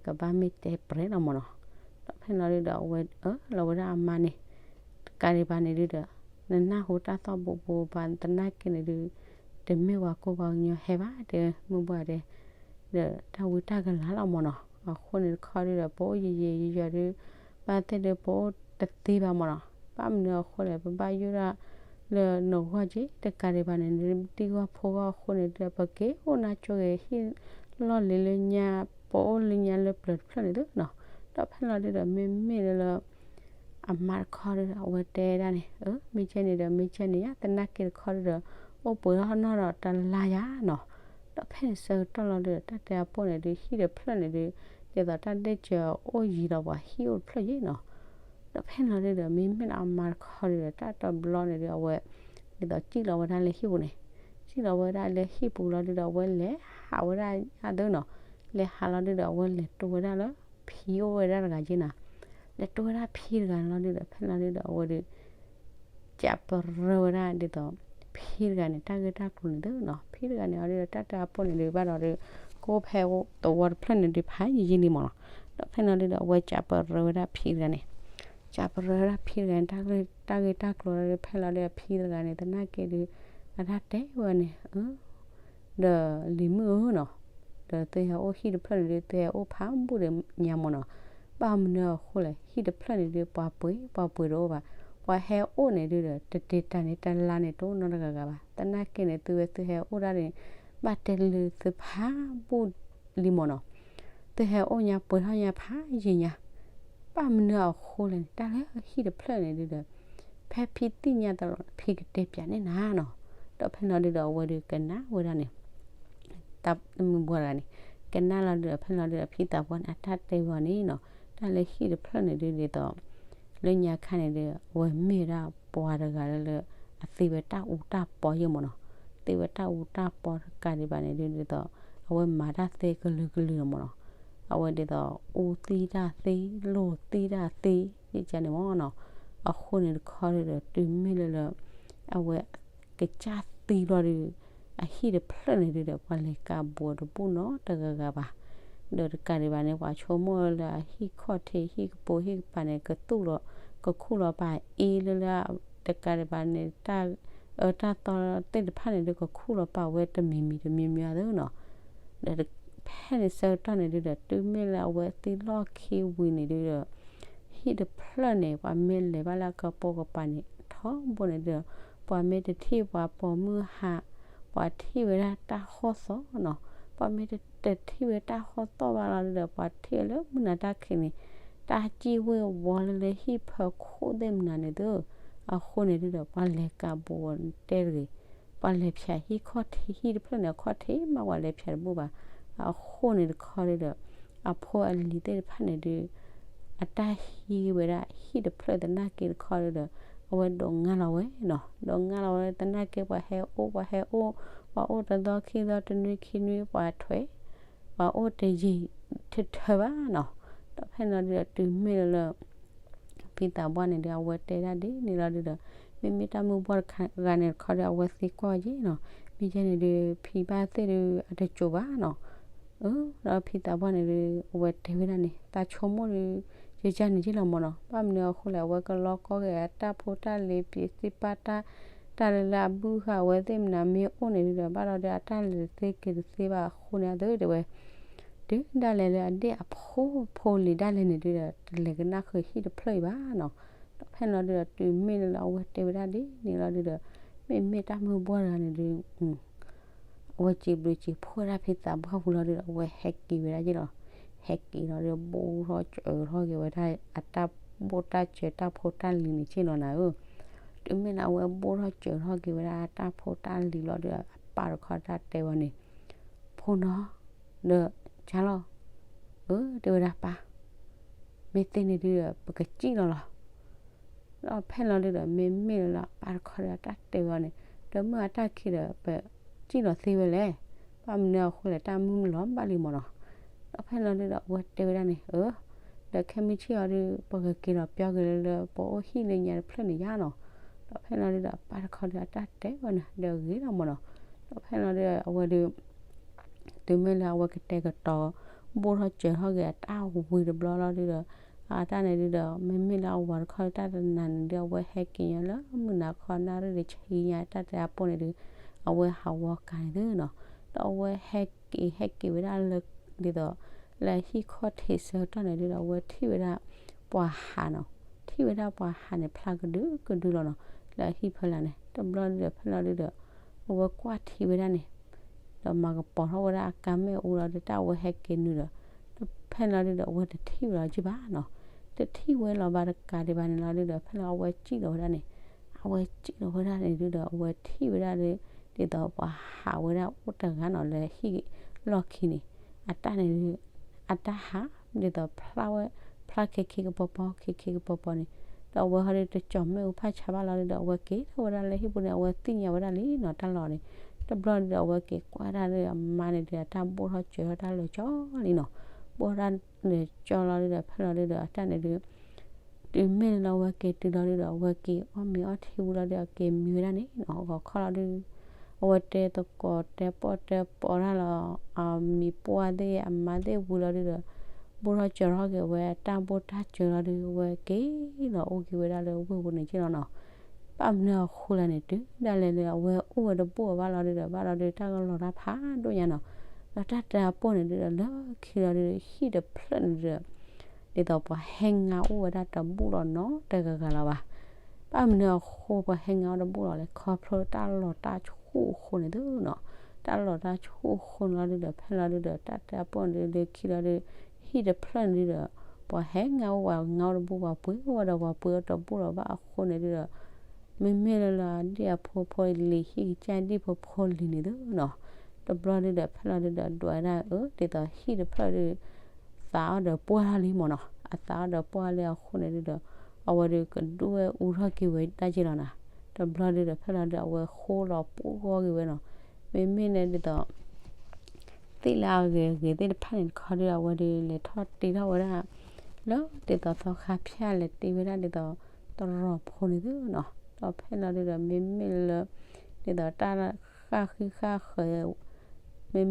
ကဘၣ်မ့ၢ်တဲပြဲးလီၤမၢ်နီၤ. ဒီးဖဲလီၤဒုးဒီး အဝဲအၢၣ်လီၤဝဲဒၣ်အမါန့ၣ်, တကးဒံးဘၣ်န့ၣ်ဒုးဒီး နနၢ်ဟူတၢ်သီၣ်ဘိဘိဘၣ် သနာ်က့န့ၣ်ဒုး တမ့ၢ်ပှၤကိးပှၤကညီဟဲဘၣ် တဲမုၢ်ဘှၢ်တဲ ဒီးတၢ်ဝံတၢ်ကလၤလီၤမၢ်နီၤ. အဃိန့ၣ်တခီဒုးဒီး ပအိၣ်ယံာ်ယံာ်ယံာ်ယံာ်ဒုး ဘၣ်သ့ၣ်ဒုး ပအိၣ်တသ့ဘၣ်မၢ်နီၤ. ဘၣ်မနုၤအဃိလဲၣ် ပဘၣ်ယိၣ်ဒၣ်လၢနဂီၢ်က့ တကးဒံးဘၣ်န့ၣ် နတံၤဂီၢ်ဖိဂီၢ်အဃိန့ၣ်ဒုး ပက့ၤအိၣ်နါကၠိဂ့ၤဟံၣ်လီၢ်လံၤလၢညါ ပအိၣ်လၢညါလၢပျၢၤတဖျၢၣ်န့ၣ်သုနီၤ. ဒီးဖဲလီၤဒုးဒီး မ့မ့ၢ်လၢလၢ အမါတခီဒုးဒီး အဝဲတဲဒၣ်န့ၣ်, အၢ မ့ၢ်ကဲန့ၣ်ဒီး မ့ၢ်ကဲန့ၣ်ယါ သနာ်က့တခီဒုးဒီး အိၣ်ပှဲၤထီၣ်နီၢ်ဒီးတလါယါနီၤ. ဒီးဖဲန့ၣ်ဆၢကတီၢ်လီၤဒုးဒီး တၢ်တဲအပိၢ်န့ၣ်ဒုး ဟံၣ်တဖျၢၣ်န့ၣ်ဒုး ဒ်သိးတၢ်ဒဲၣ်စၢၤအိၣ်ယံၤလီၤပှၤဟံၣ်အိၣ်တဖျၢၣ်ယါနီၤ. ဒီးဖဲန့ၣ်လီၤဒုးဒီး မ့မ့ၢ်လၢအမါတခီဒုးဒီး တၢ်တဘျီန့ၣ်ဒုး အဝဲ ဒ်သိးစံၣ်လီၤဝဲဒၣ်လၢဟံၣ်ပူၤန့ၣ်, စံၣ်လီၤဝဲဒၣ်လၢဟံၣ်ပူၤလီၤဒုးဒီး အဝဲလဲၤဟးဝဲဒၣ်ညါသုနီၤ. လဲၤဟးလီၤဒုးဒီး အဝဲလဲၤတိဝဲဒၣ်လၢ ဖံအိၣ်ဝဲဒၣ်တဂၤက့နီၤ. လဲၤတိဝဲဒၣ်ဖံတဂၤန့ၣ်လီၤဒုးဒီး ဖဲလီၤဒုးဒီး အဝဲဒုး ကးပရၢဝဲဒၣ်ဒ်သိး ဖံတဂၤန့ၣ် တၢ်ဂ့ၢ်တၢ်ကျိၤန့ၣ်သုနီၤ. ဖံတဂၤန့ၣ်အီၤဒုးဒီး တၢ်တဲအပိၢ်န့ၣ်ဒုး ဘၣ်ဒီးဒုး ကအိၣ်ဖဲသဝီတဖျၢၣ်န့ၣ်ဒုး ဖးယံာ်ယံာ်လံမၢ်နီၤ. ဒီးဖဲလီၤဒုးဒီး အဝဲကးပရၢဝဲဒၣ်ဖံတဂၤန့ၣ်, ကးပရၢဝဲဒၣ်ဖံတဂၤန့ၣ် တၢ်ဂ့ၢ်တၢ်ကျိၤလီၤဒုး ဖဲလီၤဒုးဒီး ဖံတဂၤန့ၣ် သနာ်က့ဒုး အတၢ်တဲဝဲန့ၣ် အၢ ဒီးလံၤမုၣ်ဧၢနီၤ, ဒီးသုဟဲအိၣ်ဟံၣ်တဖျၢၣ်န့ၣ်ဒုး သုဟဲအိၣ်ဖးဘူးဒီးညါမၢ်နီၤ. ဘၣ်မနုၤအဃိလဲၣ် ဟံၣ်တဖျၢၣ်န့ၣ်ဒုး ပှၤပှ့ၤပှၤပှ့ၤတအိၣ်ဘၣ်. ပှၤဟဲအိၣ်န့ၣ်ဒုးဒီး တတ့ၤတၢ်န့ၣ် တလါန့ၣ် တအိၣ်နီတဂၤဂၤဘၣ်. သနာ်က့န့ၣ် သုဝဲသုဟဲအိၣ်ဒၣ်န့ၣ် ဘၣ်တဲလၢသုဖးဘူးလံမၢ်နီၤ. သုဟဲအိၣ်ညါပှဲၤထီၣ်ညါဖးယံာ်ညါ ဘၣ်မနုၤအဃိလဲၣ်န့ၣ် တၢ်လၢဟံၣ်တဖျၢၣ်န့ၣ်ဒုးဒီး ဖဲဖံသ့ၣ်ညါတၢ်လီၤ ဖံကတဲပၠးန့ၢ်နၤနီၤ. ဒီးဖဲလီၤဒုးဒီး အဝဲဒုးကနၣ်ဝဲဒၣ်န့ၣ် တၢ်မုၢ်ဘှီတဂၤန့ၣ် ကနၣ်လီၤဒုးဒီး ဖဲလီၤဒုးဒီး ဖံသးပှၢ်န့ၣ် အတၢ်တဲဝဲန့ၣ်နီၤ တၢ်လၢဟံၣ်တဖျၢၣ်န့ၣ်ဒုးဒ်သိး လၢညါခါန့ၣ်ဒုး အဝဲမ့ၢ်ဝဲဒၣ်ပှၤတဂၤလၢ အသ့ဝဲတၢ်အူတၢ်ပီယဲၢ်မၢ်နီၤ. သ့ဝဲတၢ်အူတၢ်ပီတကးဒံးဘၣ်န့ၣ်ဒုးဒ်သိး အဝဲမၤတၢ်သ့ကလုာ်ကလုာ်လီၤမၢ်နီၤ. အဝဲဒ်သိး အူသံတၢ်သ့ လိၣ်သံတၢ်သ့ ယကန့ၣ်မၢ်နီၤ. အဃိန့ၣ်တခီဒုးဒီး တုၤမ့ၢ်လၢလၢ အဝဲ ကစၢ်သံလီၤဒုး အဟံၣ်တဖျၢၣ်န့ၣ်ဒုးဒီး ပှၤလဲၤကးဘူးတဘူၣ်နီတဂၤဂၤဘၣ်. ဒီးတကးဒံးဘၣ်န့ၣ် ပှၤဆိကမိၣ်လၢအဟံၣ်ခီၣ်ထံး ဟံၣ်ကပိာ်ဟံၣ်ကပၤန့ၣ် ကသူၣ်လီၤ ကခူၣ်လီၤပာ်အ့လၢလၢ တကးဒံးဘၣ်န့ၣ် တၢ် အၢတၢ်သီသ့ၣ်တဖၣ်န့ၣ်ဒုး ကခူၣ်လီၤပာ်ဝဲတမံၤမံၤတမံၤမံၤအသိးနီၤ. ဒီးဖဲန့ၣ်ဆၢကတီၢ်န့ၣ်ဒုးဒီး တုၤမ့ၢ်လၢအဝဲသံလီၢ်ခံဝံၤန့ၣ်ဒုးဒီး ဟံၣ်တဖျၢၣ်န့ၣ် ပှၤမ့ၢ်လဲၤဘၣ်လၢအကပိာ်ကပၤန့ၣ် ထီဘိန့ၣ်ဒုးဒီး ပှၤမ့ၢ်တထံၣ်ပှၤပိာ်မုၣ်ဟး ပှၤထံၣ်ဝဲဒၣ်တၢ်ဟီၣ်သီနီၤ. ပှၤမ့ၢ်တထံၣ်ဝဲတၢ်ဟီၣ်သီဘၣ်လီၤဒုးဒီး ပှၤထံၣ်ဝဲလၢမုၢ်နၤတၢ်ခံးန့ၣ် တၢ်စံၣ်ဝ့ၢ်ဝီလၢလၢဟံၣ်ဖၢခိၣ်သ့ၣ်မနုၤန့ၣ်သု. အဃိန့ၣ်ဒုးဒီး ပှၤလဲၤကးဘူးဝဲတဲတဂ့ၤ ပှၤလဲၤဖျဲးဟံၣ်ခီၣ်ထံး ဟံၣ်တဖျၢၣ်န့ၣ် အခီၣ်ထံးမး ပှၤလဲၤဖျဲးတဘူၣ်ဘၣ်. အဃိန့ၣ်တခီဒုးဒီး အဖိအလံၤသ့ၣ်တဖၣ်န့ၣ်ဒုး အတၢ်ဟံးဝဲဒၣ်ဟံၣ်တဖျၢၣ်သနာ်က့တခီဒုးဒီး အဝဲဒိးငါလီၤဝဲနီၤ. ဒိးငါလီၤဝဲသနာ်က့ ပှၤဟဲအိၣ် ပှၤဟဲအိၣ် ပှၤအိၣ်တသီခံသီတနွံခံနွံ ပှၤထွဲ ပှၤအိၣ်တယံာ်ထၢထၢဘၣ်နီၤ. ဒီးဖဲန့ၣ်လီၤဒုးဒီး တုၤမ့ၢ်လၢလၢ ဖံသးပှၢ်န့ၣ်ဒုး အဝဲတဲဒၣ်ဒ်န့ၣ်လီၤဒုးဒီး မ့မ့ၢ်တၢ်မုၢ်ဘှီၣ်တဂၤန့ၣ်တခီဒီး အဝဲသံကွၢ်က့ၤနီၤ. မ့ၢ်ကဲန့ၣ်ဒုး ဖံဘၣ်သ့ၣ်ဒုး အတစိၤဘၣ်နီၤ. အၢ ဒီးဖံသးပှၢ်န့ၣ်ဒုး အဝဲတဲဝဲဒၣ်န့ၣ် သးဆိကမိၣ်ဒုး ယကန့ၣ်က့လီၤမၢ်နီၤ. ဘၣ်မနုၤအဃိလဲၣ် အဝဲကလီကီက့ၤအတၢ်ဖိတၢ်လံၤ ပျံၤသံပာ်တၢ် တၢ်လၢလၢအဘုၣ်ဃာ်အဝဲသ့ၣ်မနုၤမ့ၢ်အိၣ်န့ၣ်ဒုးဒီး ဘၣ်ဒီးဒုး အတၢ်လဲၤတသ့က့ၤတသ့ဘၣ်အဃိန့ၣ် အသုတဲဝဲ တုၤဒၣ်လဲာ်လၢအဒ့ၣ်အဖိဖိလံၤဒၣ်လဲာ်န့ၣ်ဒုးဒီး တလဲၤကနၣ်ဃုာ်ဟံၣ်တဖျၢၣ်အံၤဘၣ်နီၤ. ဒီးဖဲန့ၣ်လီၤဒုးဒီး တုၤမ့ၢ်လၢလၢအဝဲတဲဝဲဒၣ်ဒ်န့ၣ်လီၤဒုးဒီး မ့မ့ၢ်တၢ်မုၢ်ဘှီၣ်တဂၤန့ၣ်ဒုး အဝဲစံးဘျုးစံးဖှိၣ်ဝဲဒၣ်ဖံသးပှၢ်ဝံၤလီၤဒုးဒီး အဝဲဟဲက့ၤဝဲဒၣ်က့လီၤ. ဟဲက့ၤလီၤဒုး ဘိၣ်ထီၣ်စၢၤထီၣ်က့ၤဝဲဒၣ် အတၢ်ဘိၣ်တၢ်စၢၤတၢ်ဖိတၢ်လံၤန့ၣ်က့လီၤနၤဧၢ. တုၤမ့ၢ်လၢအဝဲဘိၣ်ထီၣ်စၢၤထီၣ်က့ၤဝဲဒၣ်အတၢ်ဖိတၢ်လံၤလီၤဒုးဒီး အပၢ်တခီတၢ်တဲဝဲန့ၣ် ဖိနီၤ ဒီးကၢ်လီၤ အၢ တဲဝဲဒၣ်ပၢ် မ့ၢ်သ့န့ၣ်ဒုးဒီး ပကစံၣ်လီၤလီၤ. ဒီးဖဲလီၤဒုးဒီး မ့မ့ၢ်လၢအပၢ်တခီဒီး တၢ်တဲဝဲန့ၣ် ဒီးမုၢ်အတၢ်ခံးဒီး ပစံၣ်လီၤသ့ဝဲလဲၣ်. ဘၣ်မနုၤအဃိလဲၣ် တၢ်မုၢ်လီၤဘၣ်လံမၢ်နီၤ. ဒီးဖဲလီၤဒုးဒီး အဝဲတဲဝဲဒၣ်န့ၣ် အၢ ဒီးခဲမုၢ်ဆ့ၣ်အီၤဒုး ပကက့ၤလီၤပျီက့ၤလၢ လၢပအိၣ်ဟံၣ်လၢညါတဖျၢၣ်န့ၣ်ယါနီၤ. ဒီးဖဲလီၤဒုးဒီး အပၢ်တခီဒီးအတၢ်တဲဝဲန့ၣ် ဒီးဂ့ၤလီၤမၢ်နီၤ. ဒီးဖဲလီၤဒုးဒီးအဝဲဒုး တုၤမ့ၢ်လၢအဝဲကတဲာ်ကတီၤ ဘိၣ်ထီၣ်စၢၤထီၣ်က့ၤအတၢ်ဝံၤတဘျီလီၤဒုးဒီး အတၢ်န့ၣ်ဒုးဒီး မ့မ့ၢ်လၢအဝၤတခီဒီး တၢ်တနၤန့ၣ်ဒုး အဝဲဟဲက့ၤညါလၢမုၢ်နၤခီနၣ်ရံၣ်ဒီးဆံညါ တၢ်တဲအပိၢ်န့ၣ်ဒုး အဝဲဟးဝီကၤန့ၣ်သုနီၤ. ဒီးအဝဲဟဲက့ၤဟဲက့ၤဝဲဒၣ်လၢ ဒ်သိး လၢဟံၣ်ခီၣ်ထံးဆၢကတီၢ်န့ၣ်ဒုးဒီး အဝဲထံၣ်ဝဲဒၣ် ပှၤဟးနီၤ. ထံၣ်ဝဲဒၣ်ပှၤဟးန့ၣ် ဖျါကဒုကဒုလီၤနီၤ. လၢအဟံၣ်ဖီလာ်န့ၣ် တဘျီဒုးဒီး ဖဲလီၤဒုးဒီး အဝဲကွၢ်ထံဝဲဒၣ်န့ၣ် ဒီးမၤကပီၤထီၣ်ဝဲဒၣ်အကါမ့ၣ်အူလီၤဒုး တၢ်အဝဲဟဲက့ၤနုာ်ဒီး ဖဲလီၤဒုးဒီး အဝဲတထံၣ်ဝဲလီၤကံဘၣ်နီၤ. တထံၣ်ဝဲလီၤဘၣ်တကးဒံးဘၣ်န့ၣ်လီၤဒုးဒီး ဖဲလီၤအဝဲစံၣ်လီၤဝဲဒၣ်န့ၣ် အဝဲစံၣ်လီၤဝဲဒၣ်န့ၣ်ဒုးဒီး အဝဲထံၣ်ဝဲဒၣ်ဒုး ဒ်သိးပှၤဟးဝဲဒၣ်အိၣ်တဂၤနီၤ လၢဟံၣ်လီၢ်ခံန့ၣ် အတၢ်န့ၣ်ဒုး အတၢ်ဟး ဒ်သိးဖျါဝဲ ဖျါခ့ခ့ကပီၤပီၤ ခ့ခ့ကပီၤပီၤန့ၣ် ဒီးအဝဲဟီဒုးတကၠီၤမ့ၣ်အူဖးဆါဘၣ်လီၤဒုးဒီး အဝဲက့ၤထီၣ်ဝဲဒၣ်လၢဟံၣ်ပူၤန့ၣ် အဝဲသ့ၣ်ညါဝဲဒၣ်လံနီၤ တၢ်လီၢ်န့ၣ်. တဘျီဒုးဒီး အဝဲက့ၤကွၢ်ဒၣ်ဒုး အမါန့ၣ်ဒုး အတၢ်ဘိၣ်ထီၣ်စၢၤထီၣ်တၢ်လၢာ်ကၠီလံနီၤ. ဘိၣ်ထီၣ်တၢ်လၢာ်ကၠီလီၤဒုးဒီး ဖဲလီၤဒုးဒီး အတၢ်န့ၣ်ဒုး တုၤမ့ၢ်လၢအဝဲက့ၤတုၤလီၤဒုးဒီး အဝဲက့ၤအီၣ်မ့ၤအီထံဝံၤလီၤဒုး အက့ၤမံဝဲဒၣ်န့ၣ်နီၤ ဂီၤခီလီၤဒုး အဝဲတဲသကိးတဲပီၣ်တဲပီးတၢ်လီၤ အမံၤပှၢ်သ့ၣ်အမါသ့ၣ်ဝံၤလီၤဒုးဒီး ဘိၣ်ထီၣ်စၢၤထီၣ်က့ၤဝဲတၢ်ဘိၣ်တၢ်စၢၤလီၤဒုး အဝဲက့ၤလီၤအိၣ်က့ၤဝဲဒၣ်လၢဝ့ၢ်ပူၤန့ၣ်က့လီၤနီၤ. ဘၣ်မနုၤအဃိလဲၣ်န့ၣ် တုၤဒၣ်လဲာ်လၢအဝဲအိၣ်ဝဲတဘူၣ်အီၤဘၣ်လီၤဒုးဒီး ဘၣ်လီၤဒုးတၢ်ကလီၤတၢ်ဖးဒိၣ်ညါနီၤ. ဒီးတၢ်တဲအပိၢ်န့ၣ်ဒုးဒီး လၢခံလီၤဒုး ဟံၣ်တဖျၢၣ်န့ၣ်ဒုးဒီး ဒ်သိးပှၤဟဲငါအိၣ်ဝဲဒၣ်တဘူၣ်လီၤနီတဂၤဂၤလီၤဘၣ်. ဘၣ်မနုၤအဃိပှၤဟဲငါအိၣ်တဘူၣ်လီၤလဲၣ် ခီဖျိတၢ်လီၤတၢ်ဆူၣ်အဃိန့ၣ်သုနီၤ. တၢ်လီၤတၢ်ဆူၣ်အဃိန့ၣ်လီၤဒုးဒီး ဖဲလီၤဒုးဒီး တၢ်တဲအပိၢ်န့ၣ်ဒုး လၢခံလီၤဒုး ဟံၣ်တဖျၢၣ်န့ၣ်ဒုးဒီး ပှၤဟဲငါအိၣ်ပှၤငါအိၣ်တဘူၣ် ပှၤပှ့ၤအိၣ်ဝဲဒီးပှၤပှ့ၤအိၣ်တဘူၣ်လီၤဘၣ်အဃိန့ၣ်ဒုးဒီး မ့မ့ၢ်လၢလၢအဒံၣ်အဖိဖိလံၤ ဟံၣ်ကစၢ်ဒံၣ်ဖိဖိလံၤန့ၣ်သုနီၤ. တဘျီဒုးဒီး ဖဲလီၤဒုးဒီး ဒွးဒၣ်အၢ ဒ်သိးဟံၣ်တဖျၢၣ်ဒုး သးအီၣ်ဒီးပှၢ်ထီၣ်လံမ့ၢ်နီၤ. အသးအီၣ်ဒီးပှၢ်လံအဃိန့ၣ်ဒုးဒီး အဝဲဒုးကဒွဲၣ်အူထီၣ်က့ၤဝဲဒၣ်က့လီၤနီၤ. တဘျီဒုးဒီး ဖဲလီၤဒုး အဝဲဃိလီၤပှီၢ်ဂီၢ်က့ၤဝဲနီၤ. မ့မ့ၢ်လၢဒ်သိး သ့ၣ်လၢအဂ့ၤအဂ့ၤသ့ၣ်တဖၣ်န့ၣ်တခီဒုး အဝဲဒုးလဲၤထီၣ်တ့ထီၣ်ဝဲဒၣ် လၢဒ်သိးသီခါဖၠၣ်လဲၤတ့ဝဲဒၣ်ဒ်သိး တရီၢ်ဖိန့ၣ်သုနီၤ. ဒီးဖဲလီၤဒုးဒီး မ့မ့ၢ်လၢ ဒ်သိးတၢ်ဃၣ်ဃံးဃၣ်ဃၢၤ မ့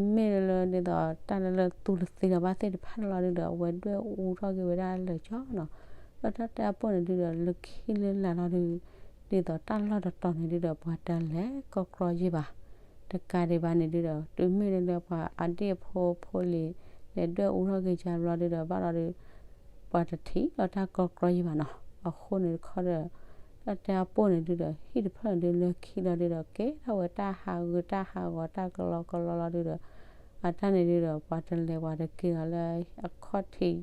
မ့ၢ်လၢဒ်သိးတၢ်လၢလၢသူတသ့လၢၤဘၣ်သ့ၣ်တဖၣ်န့ၣ်လီၤဒုးဒီး အဝဲဒွဲၣ်အူထီၣ်က့ၤဝဲဒၣ်လၢာ်ကၠီနီၤ. ဒီးတၢ်တဲအပိၢ်န့ၣ်ဒုးဒီး လၢခံလၢလာ်လီၤဒုး ဒ်သိးတၢ်လီၢ်တတီၤန့ၣ်ဒုးဒီး ပှၤတလဲၤကီကီယ့ၢ်ဘၣ်. တကးဒံးဘၣ်န့ၣ်ဒုးဒီး တုၤမ့ၢ်လၢလၢပှၤအဒံၣ်အဖိဖိလံၤ လဲၤဒွဲၣ်အူထီၣ်က့ၤကၢဘျီဒုးဒီး ဘၣ်လီၤဒုး ပှၤတထံၣ်လီၤတၢ်ကီကီယ့ၢ်ဘၣ်နီၤ. အဃိန့ၣ်တခီဒီး တၢ်တဲအပိၢ်န့ၣ်ဒုးဒီး ဟံၣ်တဖျၢၣ်န့ၣ်ဒုး လၢခံလီၤဒုးဒီး ကဲထီၣ်ဝဲတၢ်ဟးဂူာ်တၢ်ဟးဂီၤ တၢ်ကလီကလီလီၤဒုးဒီး အတၢ်န့ၣ်ဒုးဒီး ပှၤတလဲၤပှၤတက့ၤလီၤလၢအခီၣ်ထံး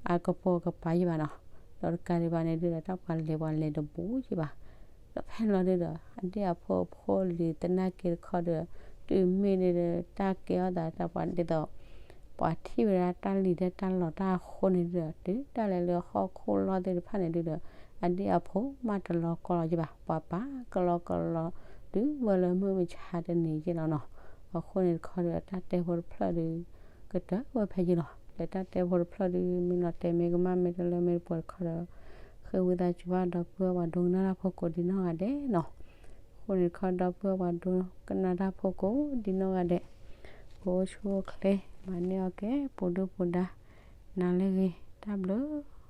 အကပိာ်ကပၤယ့ၢ်ဘၣ်နီၤ. ဒီးတကးဒံးဘၣ်န့ၣ်ဒုးဒီး တၢ်ပှၤလဲၤပှၤလဲၤတဘူးယ့ၢ်ဘၣ်. ဒီးဖဲန့ၣ်လီၤဒုးဒီး အဒံၣ်အဖိဖိလံၤသနာ်က့တခီဒီး တုၤမ့ၢ်ဒုးဒီး တၢ်ကဲထီၣ်သးတၢ်ပှၤဒ်သိး ပှၤထံၣ်ဝဲဒၣ်တၢ်လံၤဒၢတၢ်လီၤတၢ်အဃိန့ၣ်ဒုးဒီး တုၤဒၣ်လဲာ်လၢဟီၣ်ခိၣ်လီၢ်သ့ၣ်တဖၣ်န့ၣ်ဒုးဒီး အဒံၣ်အဖိမးတလီၤကီလီၤယ့ၢ်ဘၣ်. ပှၤပာ်ကလီကလီ တုၤဝဲလၢမုၢ်မဆါတနံၤယ့ၢ်လီၤနီၤ. အဃိန့ၣ်တခီဒီး တၢ်တဲဖိတဖျၢၣ်ဒုး ကတၢၢ်ဝဲဖဲယ့ၢ်လီၤ. ဒီးတၢ်တဲဖိတဖျၢၣ်ဒုး မ့ၢ်လီၤတဲာ်မ့ၢ်ကမၣ်မ့ၢ်တလၢမ့ၢ်တပှဲၤတခီဒီး ဃ့ဝံသးစူၤဘၣ်ဒီပုၢ်ဝဲၢ်ပှၤဒိကနၣ်တၢ်ဖိကိးဒံနီၢ်ဂၤဒဲးနီၤ. အဃိန့ၣ်တခီဒီပုၢ်ဝဲၢ်ပှၤဒိကနၣ်တၢ်ဖိကိးဒံနီၢ်ဂၤဒဲး ပအိၣ်ဆူၣ်အိၣ်ချ့ မၤန့ၢ်အီၣ်ကဲ ပူၤဒုၣ်ပူၤဒါ နၤလၢအဂ့ၤ တၢ်ဘျုး